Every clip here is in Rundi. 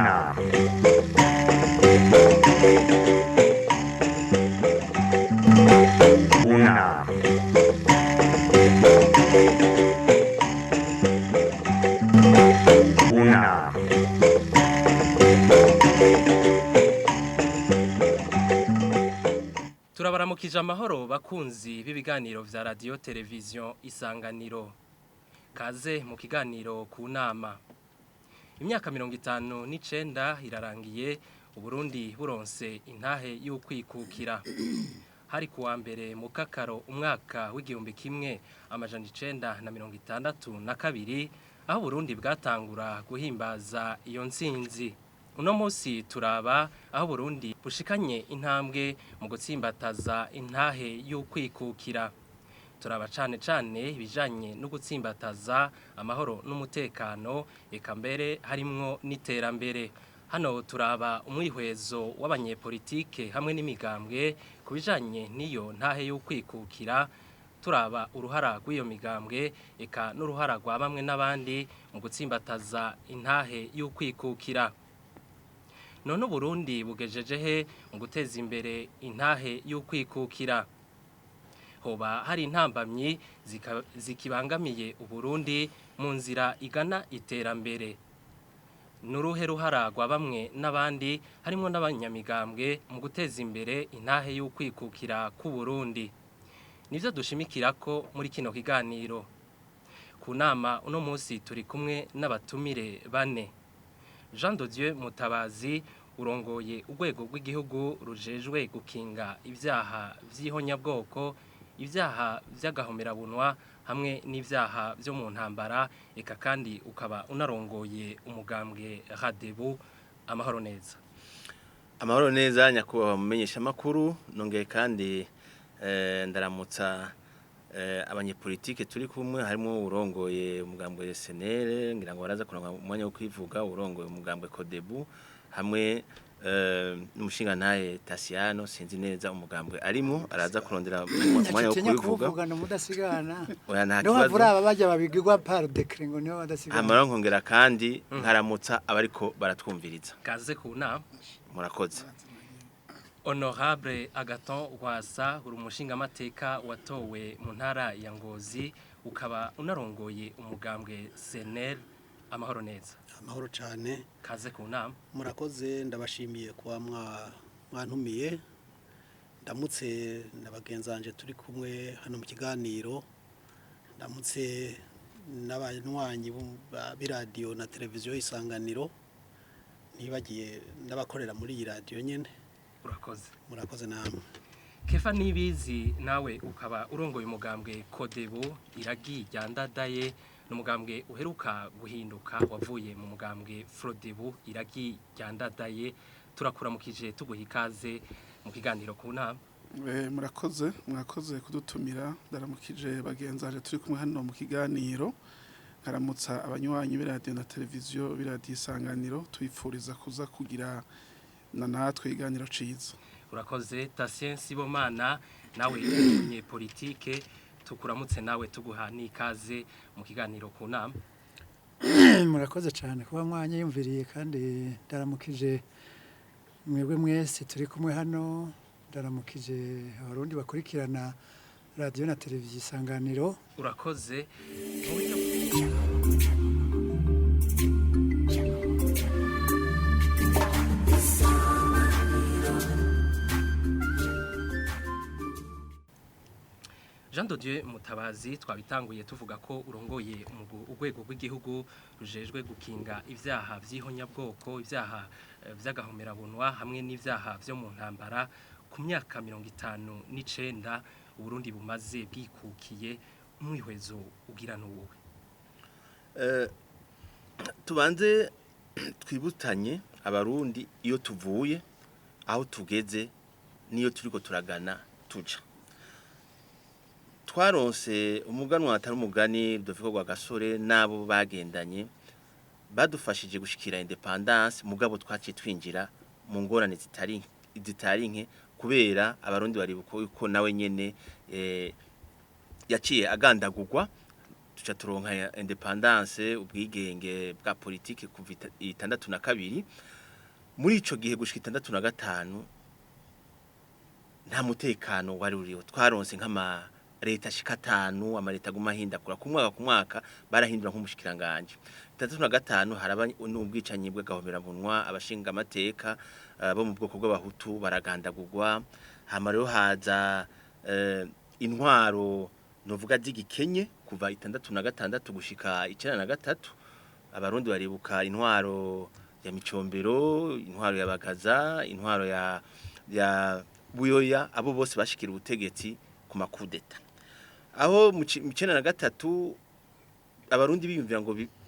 Una. Una. Una. Turabaramukije amahoro bakunzi b'ibiganiro vya radio televiziyo Isanganiro. Kaze mu kiganiro ku nama. Imyaka 59 irarangiye Uburundi buronse intahe y'ukwikukira. Hari kuwa mbere mu kakaro umwaka w'1962 aho Burundi bwatangura guhimbaza iyo ntsinzi. Uno munsi turaba aho Burundi bushikanye intambwe mu gutsimbataza intahe y'ukwikukira. Turaba cane cane ibijanye no gutsimbataza amahoro n'umutekano eka mbere harimwo n'iterambere. Hano turaba umwihwezo w'abanyepolitike hamwe n'imigambwe ku bijanye n'iyo ntahe y'ukwikukira. Turaba uruhara rw'iyo migambwe eka n'uruhara rwa bamwe n'abandi mu gutsimbataza intahe y'ukwikukira. None Burundi bugejeje he mu guteza imbere intahe y'ukwikukira? Hoba hari intambamyi zikibangamiye Uburundi mu nzira igana iterambere. Nuruhe ruhara rwa bamwe n'abandi harimo n'abanyamigambwe mu guteza imbere intahe y'ukwikukira ku Burundi. Nivyo dushimikira ko muri kino kiganiro. Ku nama uno munsi turi kumwe n'abatumire bane. Jean de Dieu Mutabazi urongoye urwego rw'igihugu rujejwe gukinga ibyaha vy'ihonyabwoko, ibyaha vy'agahomerabunwa hamwe n'ibyaha vyo mu ntambara, eka kandi ukaba unarongoye umugambwe Radebu. Amahoro neza. Amahoro neza nyakubahwa mumenyesha makuru, nongeye kandi ndaramutsa abanyepolitike turi kumwe harimo urongoye umugambwe SNL, ngira ngo baraza kuronka umwanya wo kwivuga, urongoye umugambwe Kodebu hamwe n'umushinga ntaye Tasiano, sinzi neza umugambwe arimo, araza kurondera umwanya wo kwivuga. Mudasigana. Oya nta kibazo. kibazo. Aba bajya babigirwa par décret ngo niho badasigana. Amara nkongera kandi nkaramutsa abariko baratwumviriza. Kaze ku nama. Murakoze. Honorable Agathon Rwasa, uri umushingamateka watowe mu ntara ya Ngozi, ukaba unarongoye umugambwe SNL. Amahoro neza. Amahoro cyane. Kaze ku nama. Murakoze, ndabashimiye kuba mwantumiye. Ndamutse na bagenzanje turi kumwe hano mu kiganiro, ndamutse n'abanywanyi b'iradiyo na televiziyo Isanganiro, ntibagiye n'abakorera muri iyi radiyo nyene. Urakoze. Murakoze namwe. Kefa Nibizi, nawe ukaba urongoye umugambwe Kodebu iragi ryandadaye, n'umugambwe uheruka guhinduka wavuye mu mugambwe Frodebu iragi ryandadaye. Turakuramukije tuguha ikaze mu kiganiro ku nama. Murakoze, mwakoze kudutumira. Ndaramukije bagenzanje turi kumwe hano mu kiganiro, nkaramutsa abanywanyi b'iradiyo na televiziyo b'iradiyo Isanganiro, tubipfuriza kuza kugira na natwe iganiro ciza. Urakoze. Tatien Sibomana, nawe umunyepolitike, tukuramutse nawe tuguha n'ikaze mu kiganiro ku nama. Murakoze cyane kuba mwanyiyumviriye, kandi ndaramukije mwebwe mwese turi kumwe hano, ndaramukije abarundi bakurikirana radiyo na televiziyo Isanganiro. Urakoze. Jean de Dieu Mutabazi, twabitanguye tuvuga ko urongoye urwego rw'igihugu rujejwe gukinga ibyaha vy'ihonyabwoko, ibyaha vy'agahomerabunwa hamwe n'ibyaha vyo mu ntambara. Ku myaka 59 Uburundi bumaze bwikukiye, umwihwezo ugira n'uwowe? Tubanze twibutanye abarundi iyo tuvuye, aho tugeze niyo turiko turagana tuja. Twaronse umuganwa atari umugani Rudoviko Rwagasore nabo bagendanye badufashije gushikira independance, mugabo twaciye twinjira mu ngorane zitari nke kubera abarundi baribuka yuko nawe nyene yaciye agandagurwa. Tuca turonka ya indépendance, ubwigenge bwa politike, kuva 62. Muri ico gihe gushika 65 nta mutekano wari uriho. Twaronse nk'ama leta ashika atanu, amaleta aguma ahindagura ku mwaka ku mwaka, barahindura nk'umushikiranganje. 65 haraba n'ubwicanyi bw'agahomerabunwa, abashinga amateka bo mu bwoko bw'abahutu baragandagurwa. Hama rero haza intwaro novuga z'igikenye kuva 66 gushika 93. Abarundi baribuka intwaro ya Micombero, intwaro ya Bagaza, intwaro ya Buyoya, abo bose bashikira ubutegetsi ku makudeta. Aho mu 93 abarundi biyumvira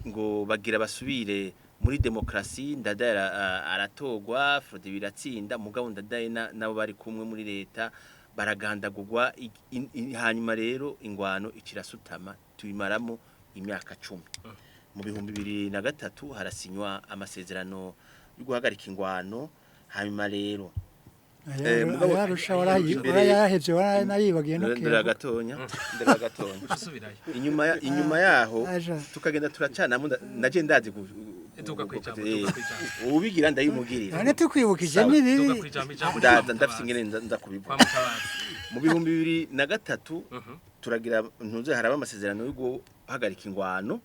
ngo bagira basubire muri demokrasi, Ndadaye aratorwa, Frodebu iratsinda, mugabo Ndadaye nabo bari kumwe muri leta baragandagurwa. Hanyuma rero ingwano ikirasutama, tubimaramo imyaka 10. Mu 2003 harasinywa amasezerano yo guhagarika ingwano. Hanyuma rero mugabo ayarusha imbere warayahevye, waranayibagiye no ndera gatonya, ndera gatonya. Usubirayo. Inyuma yaho Aja. tukagenda turacanamo, naje ndazi Tuga kwijambo, tuga kwijambo. Ubigira ndayimugirira. None tukwibukije Sawa. ni bibi. Tuga kwijambo, ijambo ni Ndaza kwa ndafise Mutabazi. ingene nza Kwa kubivuga. Mutabazi. Mu 2003 turagira ntuze haraba amasezerano yo guhagarika ingwano.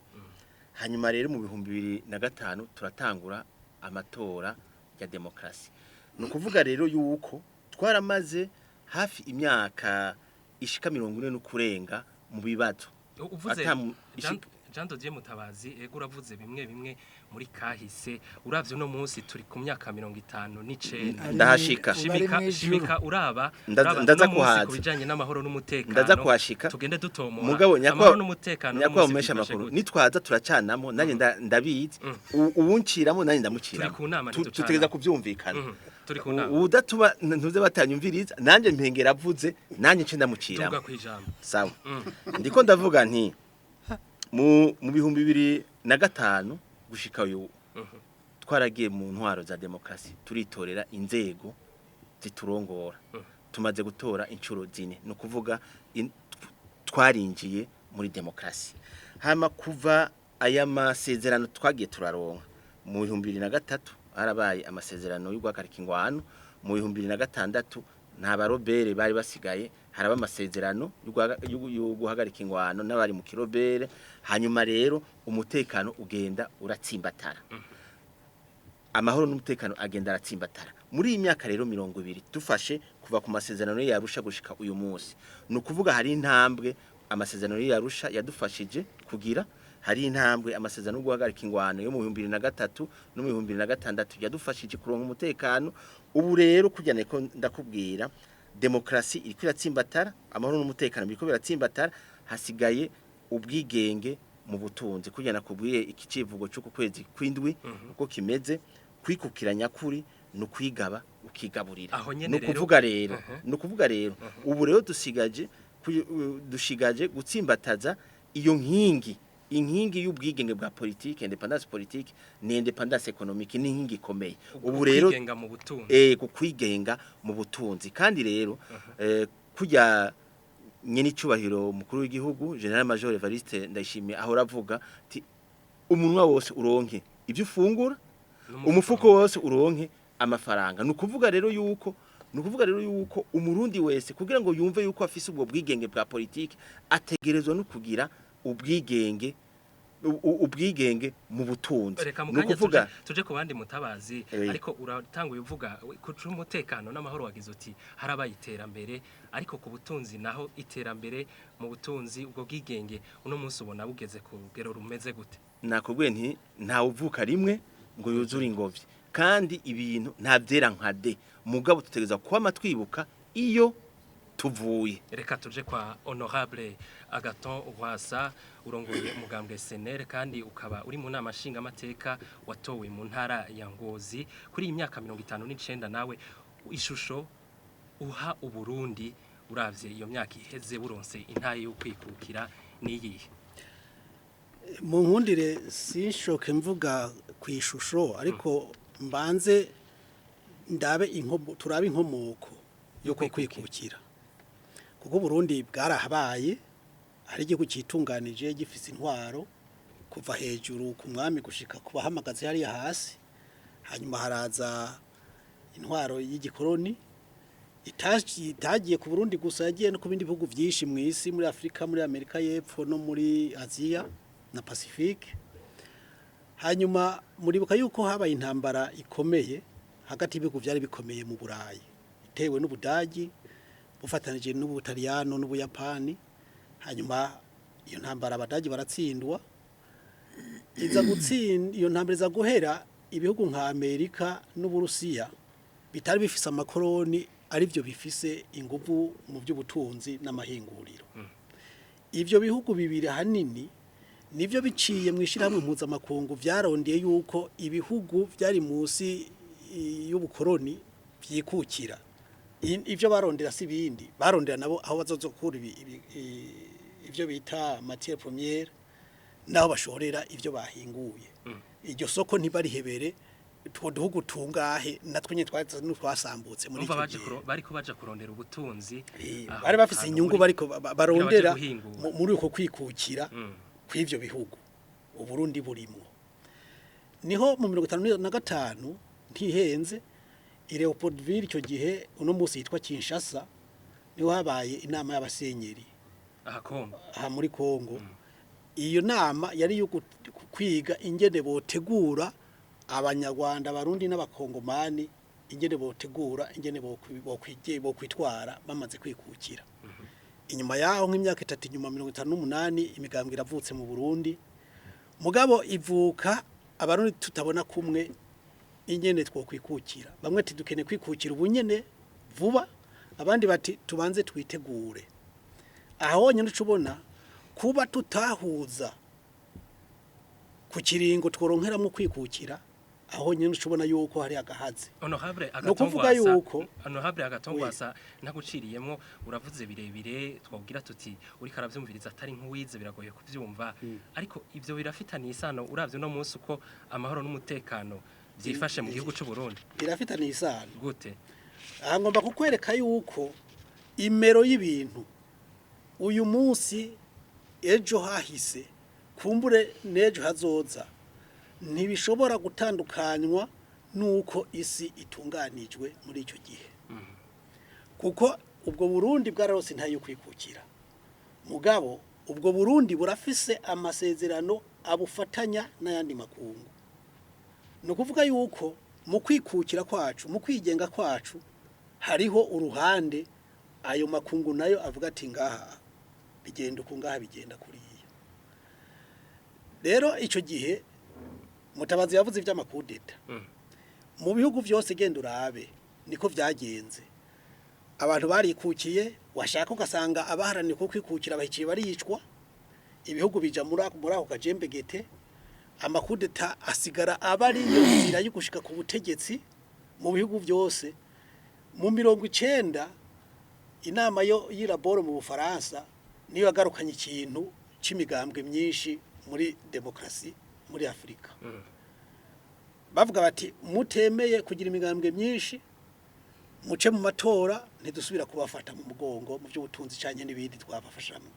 Hanyuma rero mu 2005 turatangura amatora ya demokrasi. Ni ukuvuga rero yuko twaramaze hafi imyaka ishika 40 n'ukurenga mu bibazo. Uvuze Jean de Dieu Mutabazi, ego, uravuze bimwe bimwe muri kahise. Uravye uno munsi turi ku myaka 59. Ndahashika. Ubu ari Shimika mw'ijuru. shimika uraba Ndaza uraba ndaza uno munsi kuhaza. ku bijanye n'amahoro n'umutekano. Ndaza kuhashika. Tugende dutomora. Mugabo Amahoro nyakwa n'umutekano uno nyakwa munsi mumesha byifashe makuru gute? nitwaza turacanamo, nanjye ndabizi. Uwunciramo nanjye ndamuciramo. Turi ku nama, Tu- ntitucana. Tutegereza kuvyumvikana. Turi ku nama. Udatuma ntuze batanyumviriza, nanjye mpengera avuze, nanjye nce ndamuciramo. Tuga kwijambo. Sawa, ndiko ndavuga nti mu 2005 gushika uyu twaragiye mu ntwaro za demokrasi, turitorera inzego ziturongora. Tumaze gutora inshuro zine, ni ukuvuga twarinjiye muri demokrasi. Hama kuva aya masezerano twagiye turaronka mu 2003, harabaye amasezerano yo guhagarika ingwano. Mu 2006 nta barobere bari basigaye, haraba amasezerano yo guhagarika ingwano n'abari mu kirobere. Hanyuma rero umutekano ugenda uratsimbatara, amahoro n'umutekano agenda aratsimbatara muri iyi myaka rero 20 dufashe kuva ku masezerano yarusha gushika uyu munsi. Ni ukuvuga hari intambwe amasezerano yarusha yadufashije kugira, hari intambwe amasezerano yo guhagarika ingwano yo mu 2003 no mu 2006 yadufashije kuronka umutekano. Ubu rero kugira ko ndakubwira, demokrasi iriko iratsimbatara, amahoro n'umutekano biriko biratsimbatara, hasigaye ubwigenge mu butunzi. Kugira nakubwiye iki civugo cyo ku kwezi kwindwi uko kimeze, kwikukira nyakuri ni ukwigaba ukigaburira. Aho nyene Ni rero ukuvuga rero, ni ukuvuga rero ubu rero dushigaje gutsimbataza iyo nkingi, inkingi y'ubwigenge bwa politike, indépendance politique ni indépendance économique, ni inkingi ikomeye. Ubu rero kwigenga mu butunzi. Ku kwigenga mu butunzi. Kandi rero kujya nyene icubahiro mukuru w'igihugu Général Major Evariste Ndayishimiye aho ravuga ati umunwa wose uronke ibyo ufungura, umufuko wose uronke amafaranga. Ni ukuvuga rero yuko umurundi wese kugira ngo yumve yuko afise ubwo bwigenge bwa politike ategerezwa no kugira ubwigenge mu butunzi. Reka mu Ni kanya ukuvuga tuje ku bandi, Mutabazi. Ariko uratanguye uvuga ku c'umutekano n'amahoro, wagize uti harabaye iterambere, ariko ku butunzi naho, iterambere mu butunzi, ubwo bwigenge uno munsi ubona bugeze ku rugero rumeze gute? Nakubwiye nti ntawe uvuka rimwe ngo yuzure ingobyi, kandi ibintu nta byera nka de, mugabo tutegereza kwama twibuka iyo tuvuye. Reka tuje kwa Honorable Agathon Rwasa, urongoye umugambwe SNL kandi ukaba uri mu nama nshingamateka watowe mu ntara ya Ngozi. Kuri iyi myaka 59 nawe ishusho uha Uburundi uravye iyo myaka iheze buronse intaye yo kwikukira niyihe? Mu nkundire sinshoke mvuga ku ishusho, ariko mbanze ndabe inkomo, turabe inkomoko yuko kwikukira, kuko Burundi bwarahabaye. Hari igihugu cyitunganije gifise intwaro kuva hejuru ku mwami gushika ku bahamagaze hariya hasi. Hanyuma haraza intwaro y'igikoroni itagiye ku Burundi gusa, yagiye no ku bindi bihugu byinshi mu isi, muri Afurika, muri Amerika y'Epfo no muri Aziya na Pacifique. Hanyuma muribuka yuko habaye intambara ikomeye hagati y'ibihugu byari bikomeye mu Burayi, itewe n'Ubudagi bufatanije n'Ubutaliyano n'Ubuyapani. Hanyuma iyo ntambara Abadagi baratsindwa. Iza gutsinda iyo ntambara iza guhera, ibihugu nka Amerika n'Uburusiya bitari bifise amakoroni arivyo bifise inguvu mu by'ubutunzi n'amahinguriro. Ivyo bihugu bibiri ahanini nivyo biciye mu ishyirahamwe mpuzamakungu vyarondeye yuko ibihugu vyari munsi y'ubukoroni vyikukira. Ivyo barondera si ibindi, barondera nabo aho bazozokura ivyo bita matière première naho bashorera ivyo bahinguye. Iryo soko ntibarihebere utwo duhugu tungahe natwe nyine twasambutse muri Urumva icyo baje gihe. Bariko baja kurondera ubutunzi aho Bari bafise hantu inyungu bariko barondera guhingura. muri uko kwikukira kw'ivyo bihugu Uburundi burimwo. Niho mu 55 ntihenze, i Leopoldville, icyo gihe uno munsi yitwa Kinshasa, niho habaye inama y'abasenyeri aha Kongo. Aha muri Kongo. Iyo nama yari iyo kwiga ingene botegura Abanyarwanda, Abarundi n'Abakongomani, ingene botegura ingene bokwitwara bamaze kwikukira. Inyuma yaho nk'imyaka 3 inyuma, 58, imigambwe iravutse mu Burundi. Mugabo ivuka Abarundi tutabona kumwe ingene twokwikukira. Bamwe ati dukeneye kwikukira ubunyene vuba, abandi bati tubanze twitegure. Aho honyine uca ubona kuba tutahuza ku kiringo tworonkeramo kwikukira, aho nyine uca ubona yuko hari agahaze. Honorable Ni ukuvuga Agathon Rwasa, yuko Honorable Agathon Rwasa, ntaguciriyemwo, uravuze birebire twabwira tuti uriko aravyumviriza atari nk'uwize biragoye kuvyumva, ariko ivyo birafitaniye isano uravye uno munsi uko amahoro n'umutekano vyifashe mu gihugu c'u Burundi? Birafitaniye isano. Gute? Aha ngomba kukwereka yuko imero y'ibintu uyu munsi, ejo hahise, kumbure n'ejo hazoza, ntibishobora gutandukanywa n'uko isi itunganijwe muri icyo gihe, kuko ubwo Burundi bwararose ntayo kwikukira. Mugabo ubwo Burundi burafise amasezerano abufatanya n'ayandi makungu. Ni ukuvuga yuko mu kwikukira kwacu, mu kwigenga kwacu, hariho uruhande ayo makungu nayo avuga ati ngaha bigenda uku, ngaha bigenda kuriya. Rero icyo gihe Mutabazi yavuze iby'amakudeta mu bihugu byose, genda urabe niko byagenze. Abantu barikukiye, washaka ugasanga abaharaniye ko kwikukira bahikiye baricwa, ibihugu bija muri ako kajembegete, amakudeta asigara aba ari yo nzira yo gushika ku butegetsi mu bihugu byose. Mu 90 inama yo y'i La Baule mu Bufaransa niyo yagarukanye ikintu c'imigambwe myinshi muri demokarasi muri Afurika. Bavuga bati mutemeye kugira imigambwe myinshi, muce mu matora, ntidusubira kubafata mu mugongo mu by'ubutunzi canke n'ibindi twabafashamo.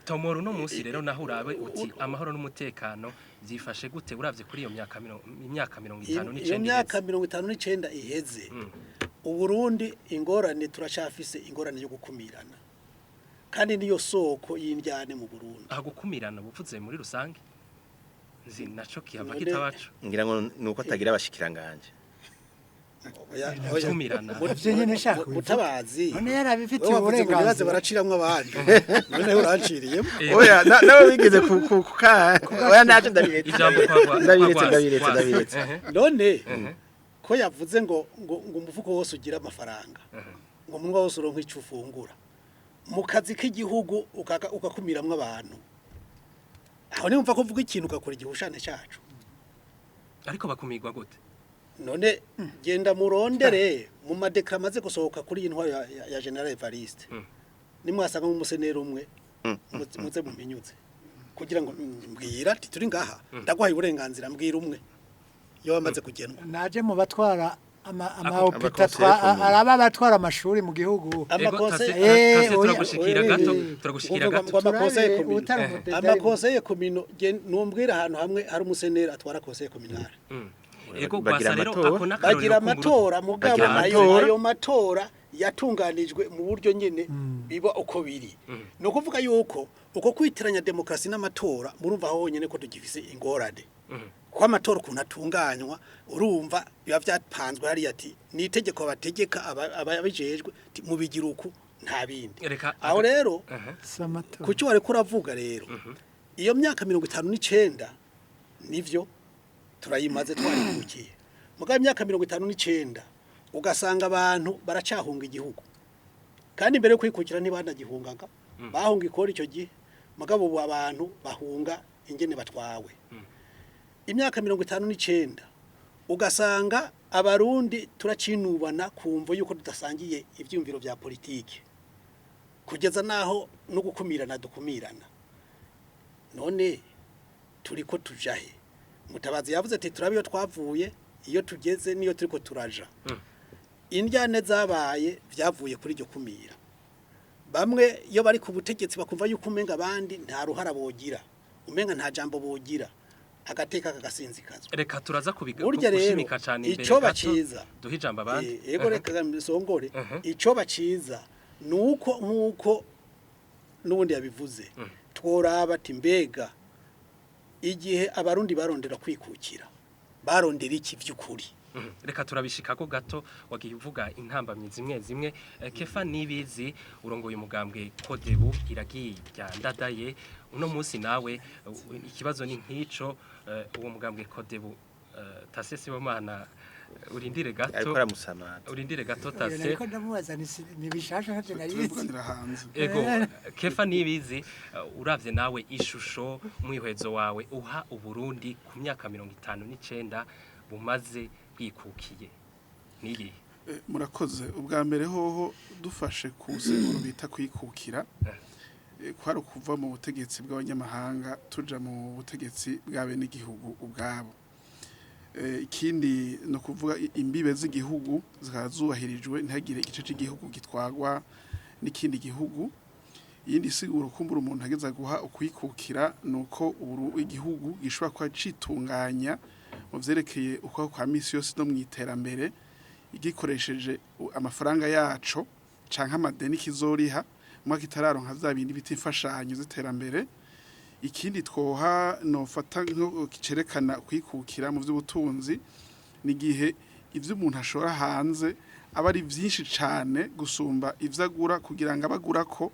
Tomora uno munsi rero naho urabe uti amahoro n'umutekano vyifashe gute uravye kuri iyo myaka imyaka mirongo itanu Iyo n'icenda myaka iheze? 59 iheze, Uburundi ingorane turacafise, ingorane yo gukumirana, kandi niyo soko y'indyane mu Burundi. Aha gukumirana buvuze muri rusange nzi naco kihava None- kitabaco. Ngira ngo nuko atagira abashikiranganje. Oya, oya. Gukumirana. Ivyo nyene nshaka kubivuga. Mutabazi, None yarabifitiye wewe wavuze ngo ntibaze uburenganzira. baraciramwo abandi, none uranciriyemo. Oya, nawe wigeze ku ku ku ka oya, naje ndabiretse. Ijambo kwa Ndabiretse, kwa ndabiretse, Rwasa. ndabiretse. None ko yavuze ngo umufuko wose ugira amafaranga, ngo umunwa wose uronke icyo ufungura, mu kazi k'igihugu ugakumiramwo abantu, aho niba ko uvuga ikintu ugakora igihushane cyacu. Ariko bakumirwa gute? None genda murondere mu ma décrets amaze gusohoka kuri iyi ntwaro ya General Evariste, nimwasanga mu museneri umwe, muze muminyuze kugira ngo mbwira ati turi ngaha, ndaguhaye uburenganzira, mbwira umwe iyo wamaze kugenwa. Naje mu batwara. Amahopita araba abatwara amashuri mu gihugu. Ego, Amakonse- Tase Oya, turagushikira oya, gato, oya. turagushikira Uvuga gato. ngo amakonseye Turabe komino. utari umudede Amakonseye komino numbwira ahantu hamwe hari umuseneri atwara conseil communal. Ego Bagira gwasa rero amatora. ako n'akarorero Bagira k'umuru- amatora mugabo Bagira ayo amatora. ayo matora yatunganijwe mu buryo nyene biba uko biri. Ni ukuvuga yuko uko kwitiranya demokarasi n'amatora murumva aho honyene ko tugifise ingorane. Ko amatora ukuntu atunganywa urumva biba vyapanzwe hariya ati ni itegeko bategeka ababijejwe ati mubigira uku nta bindi. Reka Aho rero Aha. Si amatora. kuki wari kuravuga rero iyo myaka 59 nivyo turayimaze twarikukiye mugabo imyaka 59 ugasanga abantu baracahunga igihugu kandi mbere yo kwikukira ntibanagihungaga bahunga ikora icyo gihe mugabo ubu abantu bahunga ingene batwawe imyaka 59 ugasanga abarundi turacinubana kumvo yuko tudasangiye ivyumviro vya politike kugeza naho no gukumirana dukumirana none turiko tujahe mutabazi yavuze ati turabe iyo twavuye iyo tugeze niyo turiko turaja indyane zabaye vyavuye kuri iryo kumira bamwe iyo bari ku butegetsi bakumva yuko umenga abandi nta ruhara bogira umenga nta jambo bogira agateka kagasinzikazwa Reka turaza kubiga Burya rero, gushimika cane imbere ico gato, baciza. duhe ijambo abandi. Ego reka misongore Mhm. ico baciza nuko nkuko nubundi yabivuze tworaba ati mbega igihe abarundi barondera kwikukira barondera iki vy'ukuri Mhm. Reka turabishikako gato wagiye uvuga intambamyi zimwe zimwe. Kefa Nibizi urongoye umugambwe Kodebu iragiye ryandadaye uno munsi nawe ikibazo ni nkico uwo mugambwe Kodebu Tase Sibomana urindire gato ariko aramusamata urindire gato Oya, Tase nariko ndamubaza ni bishasha ntavyo narizi. Turabivuganira hanze. Ego Kefa Nibizi uravye nawe ishusho mwihwezo wawe uha Uburundi ku myaka 59 bumaze bwikukiye niyi Murakoze ubwa mbere hoho dufashe ku nsiguro bita kwikukira kwari ukuva mu butegetsi bw'abanyamahanga tuja mu butegetsi bw'abenegihugu ubwabo. Ikindi ni ukuvuga imbibe z'igihugu zikaba zubahirijwe ntihagire igice cy'igihugu gitwagwa n'ikindi gihugu. Iyindi siguro kumbura umuntu ageza guha ukwikukira ni uko igihugu gishobora kuba citunganya mu vyerekeye uko kwa misi yose no mu iterambere igikoresheje amafaranga yaco canke amadeni kizoriha mwaka itararonka vya bindi bita imfashanyo z'iterambere. Ikindi twoha nofata nko cerekana kwikukira mu vy'ubutunzi ni igihe ivyo umuntu ashora hanze aba ari vyinshi cane gusumba ivyo agura kugira ngo abagura ko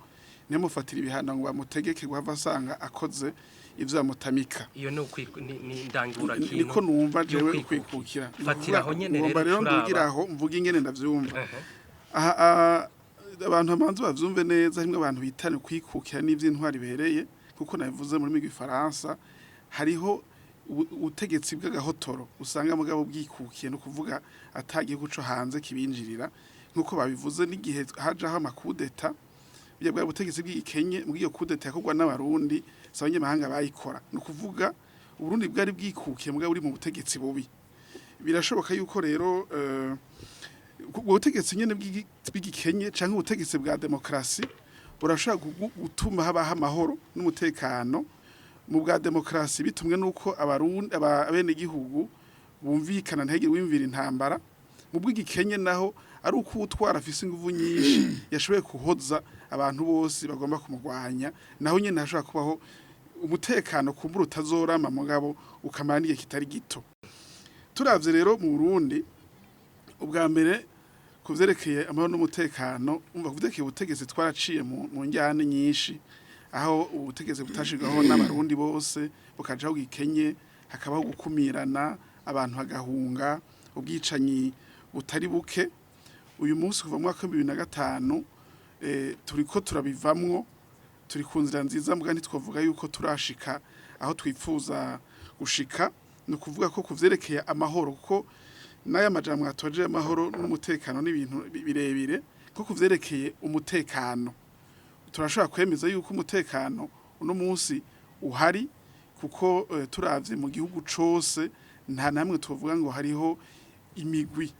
ntimufatire ibihano ngo bamutegeke guhava asanga akoze ivyo bamutamika. Iyo ni ni ndangura kintu Niko numva yo jewe kwikukira. ukwikukira. Fatira aho nyene Ngomba rero rero ndugira turaba. aho mvuga ingene ndavyumva. Aha abantu bamanza bavyumve neza harimwo abantu bitana kwikukira n'ivy'intwari ibereye kuko nabivuze mu rurimi rw'igifaransa hariho ubutegetsi bw'agahotoro usanga mugabo bwikukiye no kuvuga ata gihugu co hanze kibinjirira nkuko babivuze n'igihe hajaho amakudeta burya bwa butegetsi bw'igikenye muri iyo kudeta yakorwa n'abarundi si abanyamahanga bayikora ni ukuvuga uburundi bwari bwikukiye mugabo buri mu butegetsi bubi birashoboka yuko rero ubwo butegetsi nyene bw'igikenye canke ubutegetsi bwa demokarasi burashobora gutuma habaho amahoro n'umutekano mu bwa demokarasi bitumwe nuko abarundi abenegihugu bumvikana ntihagire uwimvira intambara mu bw'igikenye naho ari uko utwara afise inguvu nyinshi yashoboye kuhoza abantu bose bagomba kumurwanya naho nyene hashobora kubaho umutekano kumbura utazorama mugabo ukamara n'igihe kitari gito. Turavye rero mu Burundi ubwa mbere ku vyerekeye amahoro n'umutekano umva ku vyerekeye ubutegetsi twaraciye mu njyane nyinshi aho ubutegetsi butashirwaho n'abarundi bose bukajaho gikenye hakabaho gukumirana abantu bagahunga ubwicanyi butari buke. Uyu munsi kuva mu mwaka wa 2005 turiko turabivamwo turi ku nzira nziza mbwa ntitwavuga yuko turashika aho twifuza gushika. Ni ukuvuga ko ku vyerekeye amahoro kuko n'aya majambo mwatoje amahoro n'umutekano n'ibintu birebire ko ku vyerekeye umutekano turashobora kwemeza yuko umutekano uno munsi uhari kuko turavye mu gihugu cose nta namwe tuvuga ngo hariho imigwi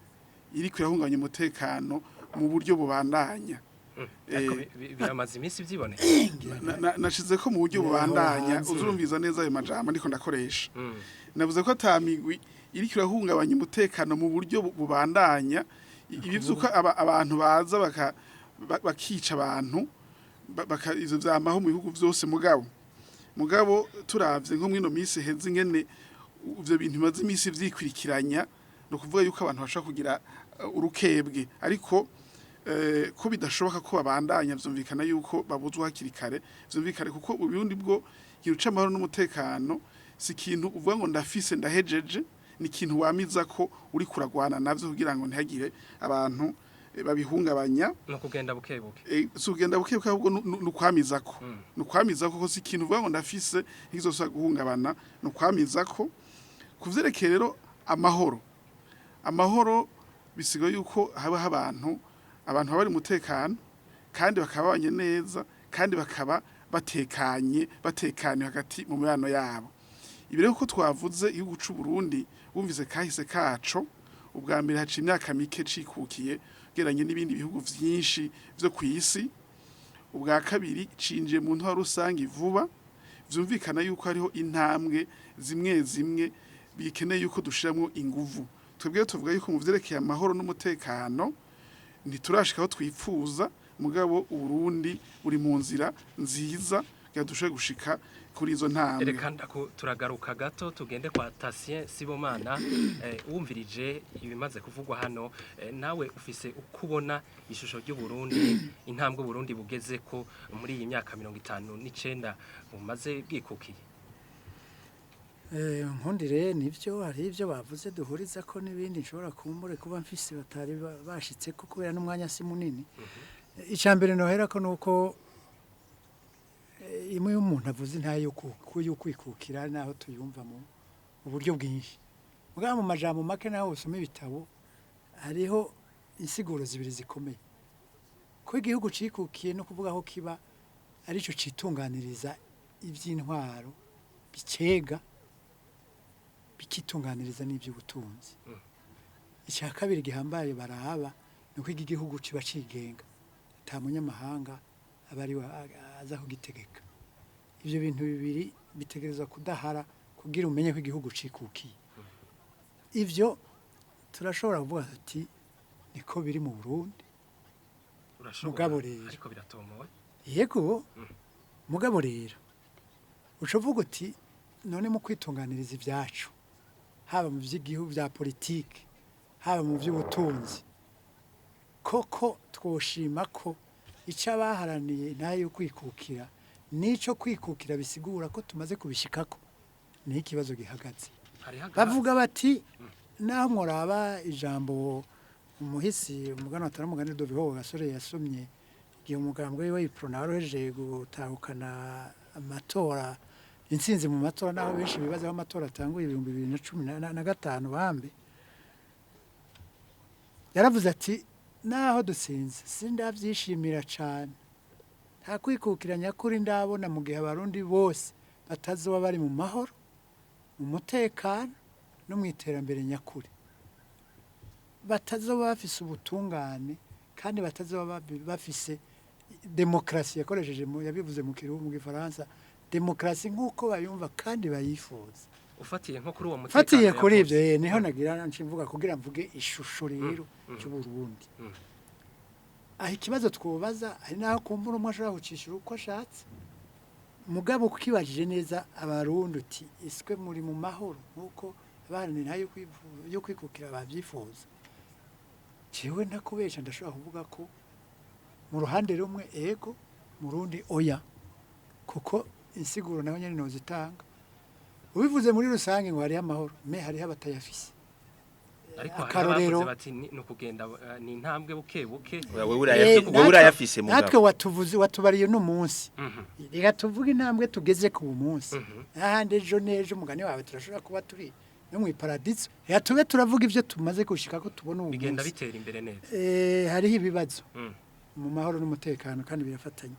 iri kwirahungabanya umutekano mu buryo bubandanya. Ariko biramaze iminsi byiboneka. Nashize ko mu buryo bubandanya, uzurumviza neza ayo majambo ndiko ndakoresha. Navuze ko ata migwi iriko irahungabanya umutekano mu buryo bubandanya. Ibi vyuko abantu baza bakica abantu, ivyo vyamaho mu bihugu vyose, mugabo turavye nko mwino minsi heze ingene ivyo bintu bimaze iminsi vyikurikiranya, ni ukuvuga yuko abantu bashobora kugira urukebwe, ariko ko bidashoboka ko babandanya, vyumvikana yuko babuzwa hakiri kare, vyumvikane kuko ubundi bwo ikintu c'amahoro n'umutekano si ikintu uvuga ngo ndafise ndahejeje, ni ikintu wamiza ko uri kuragwana navyo kugira ngo ntihagire abantu babihungabanya. No kugenda buke buke. Si ugenda buke buke, ahubwo ni ukwamizako, ni ukwamizako ko si ikintu uvuga ngo ndafise ntizosubira guhungabana, ni ukwamizako. Ku vyerekeye rero amahoro bisigaye yuko habaho abantu baba bari mu mutekano kandi bakaba babanye neza kandi bakaba batekanye, batekanye hagati mu mibano yabo. Ibi rero ko twavuze igihugu c'u Burundi, wumvise kahise kaco, ubwa mbere haciye imyaka mike cikukiye ugereranye n'ibindi bihugu vyinshi vyo kw'isi. Ubwa kabiri, cinjiye mu ntwaro rusange vuba, vyumvikana yuko hariho intambwe zimwe zimwe bikeneye yuko dushiramwo inguvu. Twebwe tuvuga yuko mu vyerekeye amahoro n'umutekano ntiturashika aho twipfuza, mugabo Uburundi buri mu nzira nziza kugira dushobore gushika kuri izo ntambwe. Reka turagaruka gato tugende kwa Tatien Sibomana. Wumvirije ibimaze kuvugwa hano, nawe ufise uko ubona ishusho ry'u Burundi, intambwe Burundi bugeze ko muri iyi myaka 59 bumaze bwikukiye. Nkundire, nivyo, hari ibyo bavuze duhuriza ko n'ibindi nshobora kumbure kuba mfise batari bashitse ko kubera n'umwanya si munini. Icya mbere nohera ko nuko imwe y'umuntu avuze intaye yo kwikukira, naho tuyumva mu buryo bwinshi, mugabo mu majambo make, naho usoma ibitabo, hariho insiguro zibiri zikomeye. Ko igihugu cikukiye no kuvuga aho kiba arico citunganiriza iby'intwaro, bicega bikitunganiriza n'iby'ubutunzi. Icya kabiri gihambaye baraba ni uko igihugu kiba cigenga, ata munyamahanga aba ari we aza kugitegeka. Ibyo bintu bibiri bitegerezwa kudahara kugira umenye ko igihugu cikukiye. Ivyo turashobora kuvuga tuti niko biri mu Burundi. Urashobora, Mugabo rero. ariko biratomoye. Yego, mugabo rero uca uvuga uti none mu kwitunganiriza ibyacu, haba mu by'igihugu bya politike, haba mu by'ubutunzi, koko twoshima ko icyo abaharaniye ntayo yo kwikukira n'icyo kwikukira bisigura ko tumaze kubishikako, niho ikibazo gihagaze. Hariho Bavuga bati naho muraba ijambo umuhisi umugani watari umugani Doviho Gasore yasomye igihe umugambwe we Uprona waroheje gutahukana amatora, intsinzi mu matora, naho benshi bibaza aho amatora atanguye 2015 bambe, yaravuze ati naho dutsinze sindavyishimira cane, nta kwikukira nyakuri ndabona mu gihe abarundi bose batazoba bari mu mahoro, mu mutekano no mu iterambere nyakuri, batazoba bafise ubutungane kandi batazoba bafise demokarasi. Yakoresheje yabivuze mu kirundi, mu gifaransa, demokarasi nk'uko bayumva kandi bayifuza. Ufatiye nko kuri uwo mutekano Fatiye kuri yavuze. ivyo, niho nagira nce mvuga kugira mvuge ishusho rero cy'Uburundi. Aho ikibazo twobaza, hari naho kumbura umwe ashobora gucishura uko ashatse, mugabo ukibajije neza abarundi uti iswe muri mu mahoro nk'uko abaharanira yo kwikukira babyifuza, jewe ntakubesha ndashobora kuvuga ko mu ruhande rumwe ego, mu rundi oya, kuko insiguro nayo nyene nozitanga. Ubivuze muri rusange ngo hariho amahoro, me hariho abatayafise. Ariko hari Akarorero. abavuze bati ni ukugenda, ni intambwe buke buke. Wewe wewe urayafise Natwe mugabo. watuvuze watubariye uno munsi, reka tuvuge intambwe tugeze ku munsi. Ahandi ejo n'ejo umugani wawe turashobora kuba turi no mu iparadiso. Reka tube turavuga ibyo tumaze gushika ko tubona uwo Bigenda munsi. bitera imbere neza. Hariho ibibazo mu mahoro n'umutekano kandi birafatanye.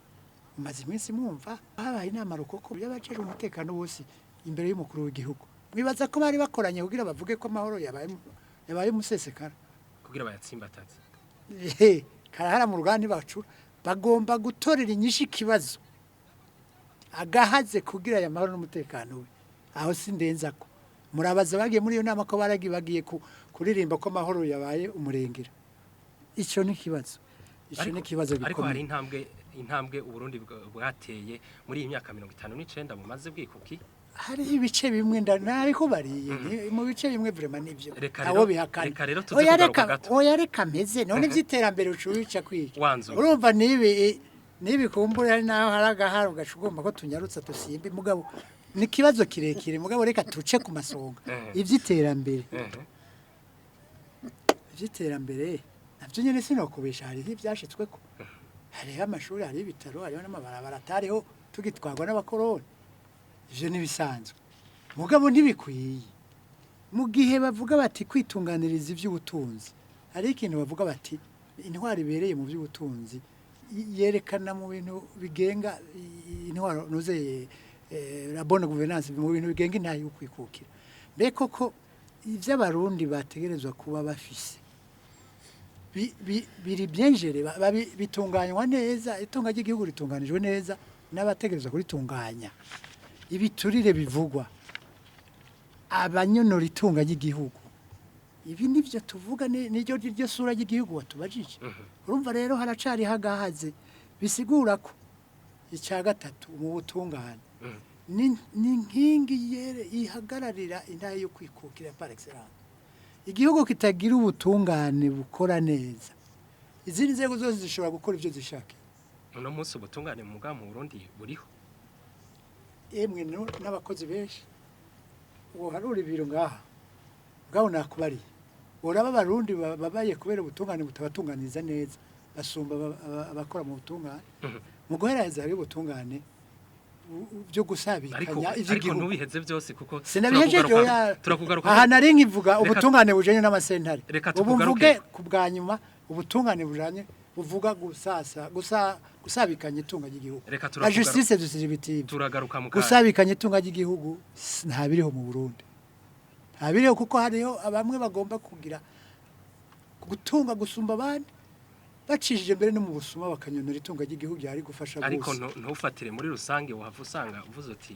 Mumaze iminsi mwumva habaye inama rukoko y'abajejwe umutekano bose imbere y'umukuru w'igihugu. Mwibaza ko bari bakoranye kugira bavuge ko amahoro yabaye umusesekara? kugira bayatsimbataze? Karahara mu ruganda ntibacura. Bagomba gutorera inyishu ikibazo agahaze kugira aya mahoro n'umutekano we. Aho sindenzako. Murabaza bagiye muri iyo nama ko baragiye bagiye kuririmba ko amahoro yabaye umurengera. Ico ni kibazo. Ico ni kibazo gikomeye. Ariko hari intambwe Uburundi bwateye muri iyi myaka 59 bumaze bwikuki. Hari ibice bimwe ndariko bariye mu bice bimwe vraiment nivyo. Abo bihakana. Reka rero tuze kugaruka gato. Oya reka mpeze none vyiterambere ucubica kwiki. Urumva nibi kumbura ari naho haragaharo gashugomba ko tunyarutsa tusimbe mugabo ni kibazo kirekire mugabo reka tuce ku masonga. Ivyiterambere. Ivyiterambere navyo nyene sinokubesha hari ivyashitsweko. Hariho amashuri, hariho ibitaro, hariho n'amabarabara atariho tugitwarwa n'abakoroni. Ivyo nibisanzwe. Mugabo ntibikwiye. Mu gihe bavuga bati kwitunganiriza ivy'ubutunzi, hari ikintu bavuga bati intwaro ibereye mu by'ubutunzi yerekana mu bintu bigenga intwaro nuze la bonne gouvernance mu bintu bigenga intahe yo kwikukira. Mbe koko ivyo abarundi bategerezwa kuba bafise biri byengere bitunganywa neza, itunga ry'igihugu ritunganijwe neza n'abategerezwa kuritunganya. Ibiturire bivugwa abanyonora itunga ry'igihugu, ibi nivyo tuvuga niryo ryo sura ry'igihugu watubajije. Urumva rero haracari hagahaze bisigura ko icya gatatu mu butungane ni nkingi yere ihagararira intahe yo kwikukira par excellence. Igihugu kitagira ubutungane bukora neza, izindi nzego zose zishobora gukora ivyo zishaka. Uno munsi ubutungane mu mu Burundi buriho emwe n'abakozi benshi uharura ibiro ngaha ngaho nakubariye uraba abarundi babaye kubera ubutungane butabatunganiza neza basumba abakora mu butungane. Mu guheraheza hari ubutungane byo gusabikanya ivy'igihugu. Ariko ntubiheze byose kuko turakugaruka. Aha nari nkivuga ubutungane bujanye n'amasentare. Ubu mvuge ku bwa nyuma ubutungane bujanye buvuga gusasa gusabikanya itunga ry'igihugu. La justice distributive. Turagaruka mu gusabikanya itunga ry'igihugu nta biriho mu Burundi. Nta biriho kuko hariho abamwe bagomba kugira gutunga gusumba abandi bacishije mbere no mu busuma bakanyonora itunga ry'igihugu yari gufasha bose. Ariko ntufatire muri rusange wahava usanga uvuze uti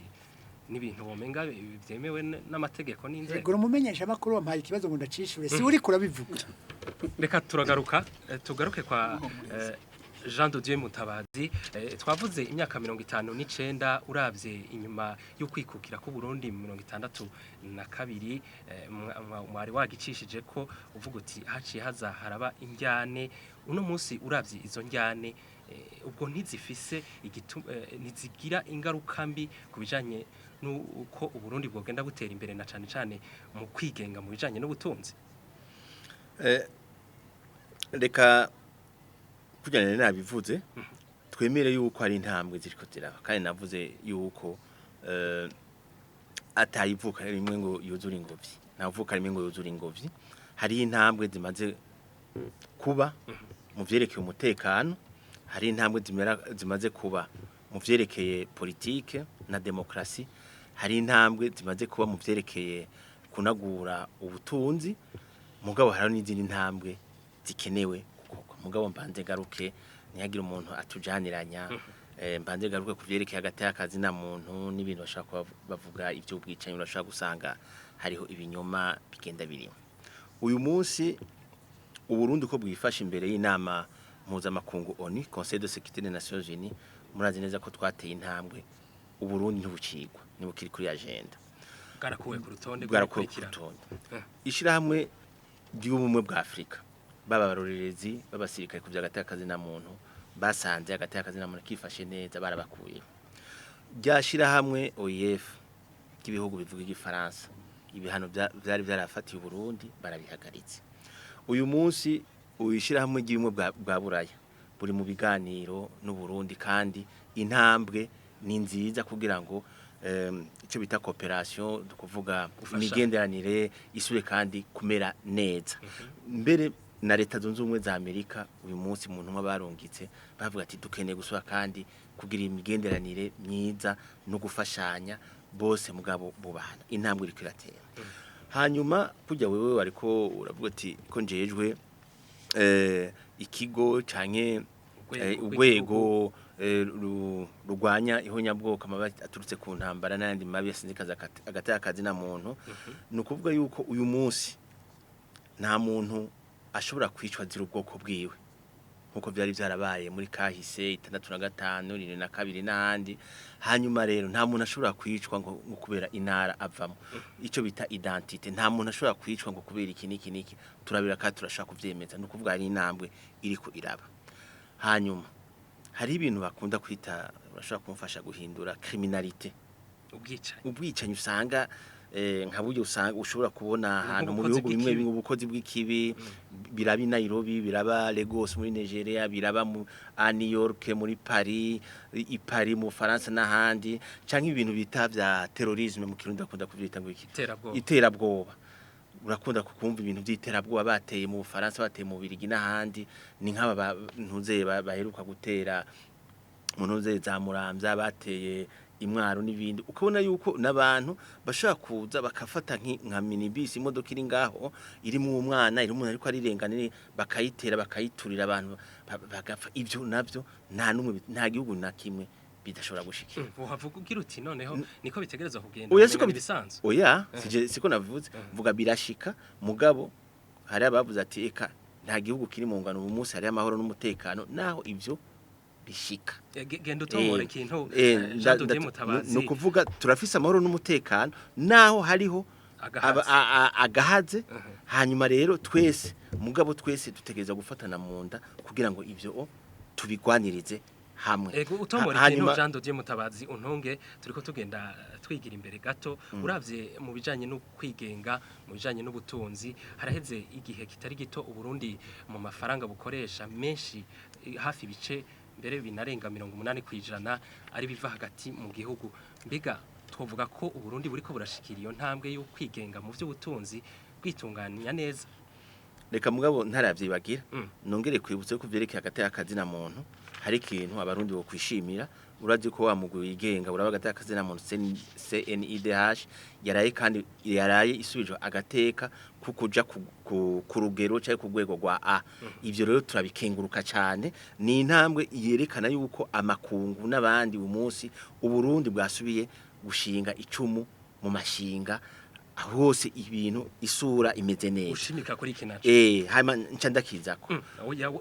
n'ibintu womenga byemewe n'amategeko n'inzego. Yego umumenyesha makuru wampaye ikibazo ngo ndacishure si uri kurabivuga. Reka turagaruka tugaruke kwa Jean de Dieu Mutabazi. Twavuze imyaka 59 uravye inyuma yo kwikukira ku Burundi mu 62 mwari wagicishije ko uvuga uti haciye haza haraba injyane. Uno munsi uravye izo njyane ubwo ntizifise ntizigira ingaruka mbi kubijanye nuko Uburundi bwogenda butera imbere na cane cane mu kwigenga mu bijanye n'ubutunzi. Reka kujyana nabivuze twemere yuko ari intambwe ziriko ziraba kandi navuze yuko atayivuka rimwe ngo yuzure ingobyi, navuka rimwe ngo yuzure ingobyi. Hari intambwe zimaze kuba mu vyerekeye umutekano, hari intambwe zimaze kuba mu vyerekeye politike na demokrasi, hari intambwe zimaze kuba mu vyerekeye kunagura ubutunzi, mugabo hari n'izindi ntambwe zikenewe. Mugabo mbanze garuke ntihagire umuntu atujaniranya, mbanze garuke kuvyerekeye hagati y'akazi na muntu n'ibintu bashaka bavuga ivyo ubwicanyi, urashaka gusanga hariho ibinyoma bigenda birimo. Uyu munsi Uburundi ko bwifashe imbere y'inama mpuzamakungu ONU, Conseil de sécurité des Nations Unies, murazi neza ko twateye intambwe. Uburundi ntibukigwa ntibukiri kuri agenda, bwarakuwe ku rutonde. Ishirahamwe ry'ubumwe bwa Afrika baba barorerezi babasirikare kuvya hagati na muntu basanze hagati na muntu kifashe neza barabakuye. Ryashira hamwe OIF k'ibihugu bivuga igifaransa ibihano byari byarafatiye Burundi barabihagaritse. Uyu munsi uyishira hamwe ry'imwe bwa Buraya buri mu biganiro n'u Burundi kandi intambwe ni nziza kugira ngo icyo bita cooperation kuvuga imigenderanire isure kandi kumera neza. Mbere na leta zunze ubumwe za Amerika uyu munsi mu ntumwa barungitse bavuga ati dukeneye gusura kandi kugira imigenderanire myiza no gufashanya bose mugabo bubahana intambwe iri kwiratera. Hanyuma kujya wewe ariko uravuga ati ko njejwe ikigo canke urwego rurwanya ihonyabwoko amabi aturutse ku ntambara n'ayandi mabi yasinzikaza agateka kazina muntu. Ni ukuvuga yuko uyu munsi nta muntu ashobora kwicwa azira ubwoko bwiwe nkuko byari byarabaye muri kahise 65 72 n'ahandi. Hanyuma rero nta muntu ashobora kwicwa ngo kubera intara avamo, icyo bita identité, nta muntu ashobora kwicwa ngo kubera iki niki niki. Turabira kandi turashaka kuvyemeza, ni ukuvuga hari intambwe iriko iraba. Hanyuma hari ibintu bakunda kwita, urashobora kumfasha guhindura criminalité, ubwicanyi usanga nka buryo usanga ushobora kubona ahantu mu bihugu bimwe bimwe ubukozi bw'ikibi, biraba i Nairobi, biraba Lagos muri Nigeria, biraba mu New York, muri Paris, i Paris mu Faransa n'ahandi, canke ibintu bita vya terrorisme mu Kirundi bakunda kuvyita ngo iki, iterabwoba. Urakunda kukumva ibintu by'iterabwoba bateye mu Bufaransa, bateye mu Birigi n'ahandi, ni nk'aba ntuze baheruka gutera mu ntuze za Muramvya, bateye imwaro n'ibindi. Ukabona yuko n'abantu bashobora kuza bakafata nka minibus, imodoka iri ngaho irimo umwana, iri umuntu ariko arirengana, bakayitera bakayiturira abantu bagapfa. Ibyo navyo nta numwe, nta gihugu na kimwe bidashobora gushikira. Uhavuga ugira uti noneho niko bitegerezwa kugenda? Oya, siko bisanzwe. Oya, siko navuze, mvuga birashika. Mugabo hari abavuze ati eka nta gihugu kiri mu ngano ubu munsi hari amahoro n'umutekano, naho ivyo bishika. Genda utomora ikintu Jean de Mutabazi. No kuvuga turafise amahoro n'umutekano naho hariho agahaze. Hanyuma rero twese mugabo twese dutegereza gufatana mu nda kugira ngo ivyo tubigwanirize hamwe. Ego, utomora ikintu Jean de Mutabazi, untunge turiko tugenda twigira imbere gato. Uravye mu bijanye no kwigenga, mu bijanye n'ubutunzi, haraheze igihe kitari gito Uburundi mu mafaranga bukoresha menshi, hafi bice mbere binarenga 80% ari biva hagati mu gihugu. Mbega twovuga ko Uburundi buriko burashikira iyo ntambwe yo kwigenga mu by'ubutunzi, kwitunganya neza? Reka mugabo ntaravyibagira, nongere kwibutsa ko vyerekeye agateka kazina muntu hari ikintu abarundi bo kwishimira. Urazi ko wa mugwi wigenga uraba agateka kazina muntu CNIDH yaraye, kandi yaraye isubijwe agateka kukuja ku rugero cyangwa ku rwego rwa A. Ivyo rero turabikenguruka cyane, ni intambwe yerekana yuko amakungu n'abandi umunsi Uburundi bwasubiye gushinga icumu mu mashinga hose, ibintu isura imeze neza. Ushimika kuri iki naco hanyuma nca ndakizako.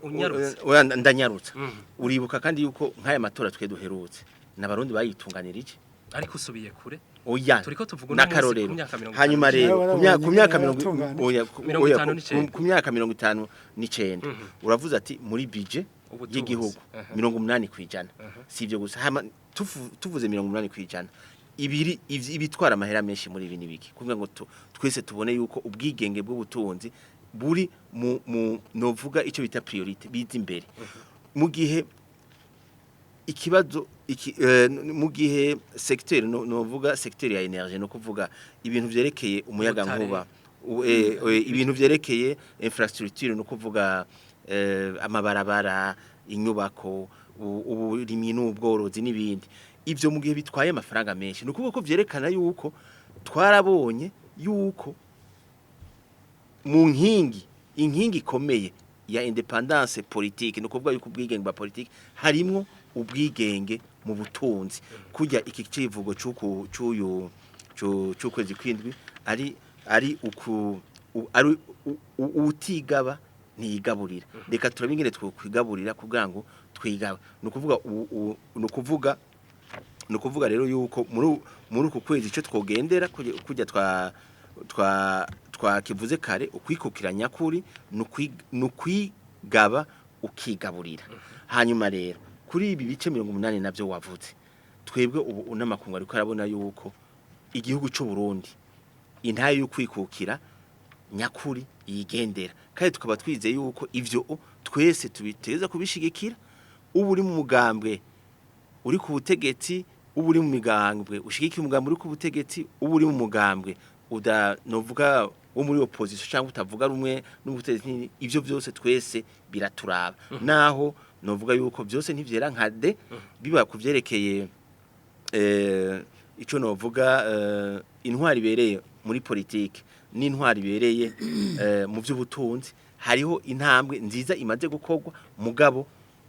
Unyarutse. Oya, ndanyarutsa. Uribuka kandi yuko nk'aya matora twe duherutse n'abarundi bayitunganirije, ariko usubiye kure. Oya, turiko tuvuga uno munsi ku myaka 50. Hanyuma rero ku myaka 59, ku myaka 59 uravuze ati muri budget y'igihugu 80%. Si ivyo gusa, hama tuvuze 80% ibiri ibitwara amahera menshi muri ibi nibiki, kugira ngo twese tubone yuko ubwigenge bw'ubutunzi buri mu novuga icyo bita priority biza imbere. Mu gihe ikibazo mu gihe secteur novuga secteur ya energie, no kuvuga ibintu vyerekeye umuyaga nkuba, ibintu vyerekeye infrastructure, no kuvuga amabarabara, inyubako, uburimyi n'ubworozi n'ibindi, ivyo mu gihe bitwaye amafaranga menshi, ni ukuvuga ko vyerekana yuko twarabonye yuko mu nkingi, inkingi ikomeye ya independance politique, ni ukuvuga yuko ubwigenge bwa politique harimwo ubwigenge mu butunzi. Kurya iki civugo c'uyu c'ukwezi kwindwi ari uku ari utigaba ntiyigaburira. Reka turabe ingene twokwigaburira kugira ngo twigabe. Ni ukuvuga rero yuko muri uku kwezi ico twogendera kujya twa twakivuze kare, ukwikukira nyakuri nukwigaba ukigaburira. Hanyuma rero kuri ibi bice 80 navyo wavuze, twebwe ubu unamakungu ariko arabona yuko igihugu c'u Burundi intaye y'ukwikukira nyakuri yigendera, kandi tukaba twizeye yuko ivyo twese tubiteza kubishigikira. Ubu uri mu mugambwe uri ku butegetsi, ubu uri mu migambwe ushigikiye umugambwe uri ku butegetsi, ubu uri mu mugambwe uda novuga wo muri opposition cyangwa utavuga rumwe n'ubutegetsi, ivyo byose twese biraturaba. Naho novuga yuko byose ntivyera nka de biba kuvyerekeye ico novuga intwari ibereye muri politike. n'intwari ibereye mu by'ubutunzi. Hariho intambwe nziza imaze gukorwa, mugabo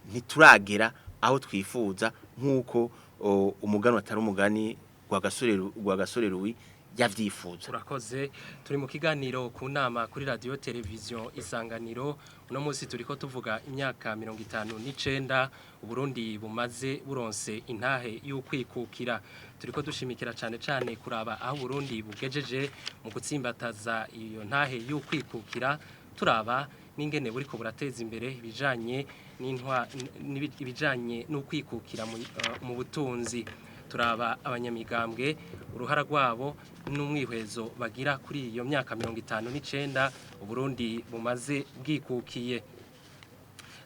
ntituragera aho twifuza nk'uko umugani atari umugani rwa gasore ruwi yavyifuza. Urakoze. Turi mu kiganiro ku nama kuri radio televiziyo Isanganiro. Uno munsi turiko tuvuga imyaka 59 Uburundi bumaze buronse intahe y'ukwikukira. Turiko dushimikira cane cane kuraba aho Burundi bugejeje mu gutsimbataza iyo ntahe y'ukwikukira, turaba n'ingene buriko burateza imbere ibijanye n'intwa ibijanye n'ukwikukira mu butunzi. Turaba abanyamigambwe uruhara rwabo n'umwihwezo bagira kuri iyo myaka 59 Uburundi bumaze bwikukiye.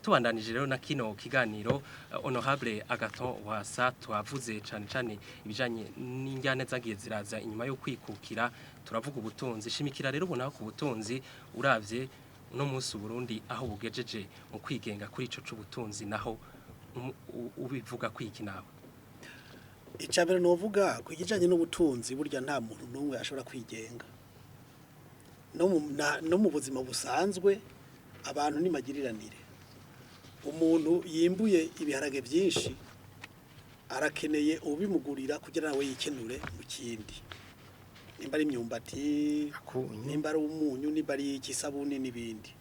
Tubandanije rero na kino kiganiro, honorable Agathon Rwasa, twavuze cane cane ibijanye n'injyane zagiye ziraza inyuma yo kwikukira, turavuga ubutunzi. Shimikira rero ubona ku butunzi, uravye uno munsi Uburundi aho bugejeje mu kwigenga kuri ico c'ubutunzi, naho ubivuga kwiki nawe? Icambere novuga ku kijanye n'ubutunzi, burya nta muntu n'umwe ashobora kwigenga. No mu buzima busanzwe abantu ni magiriranire. Umuntu yimbuye ibiharage byinshi arakeneye ubimugurira kugira nawe yikenure mu kindi, nimba ari imyumbati, nimba ari umunyu, nimba ari ikisabuni n'ibindi.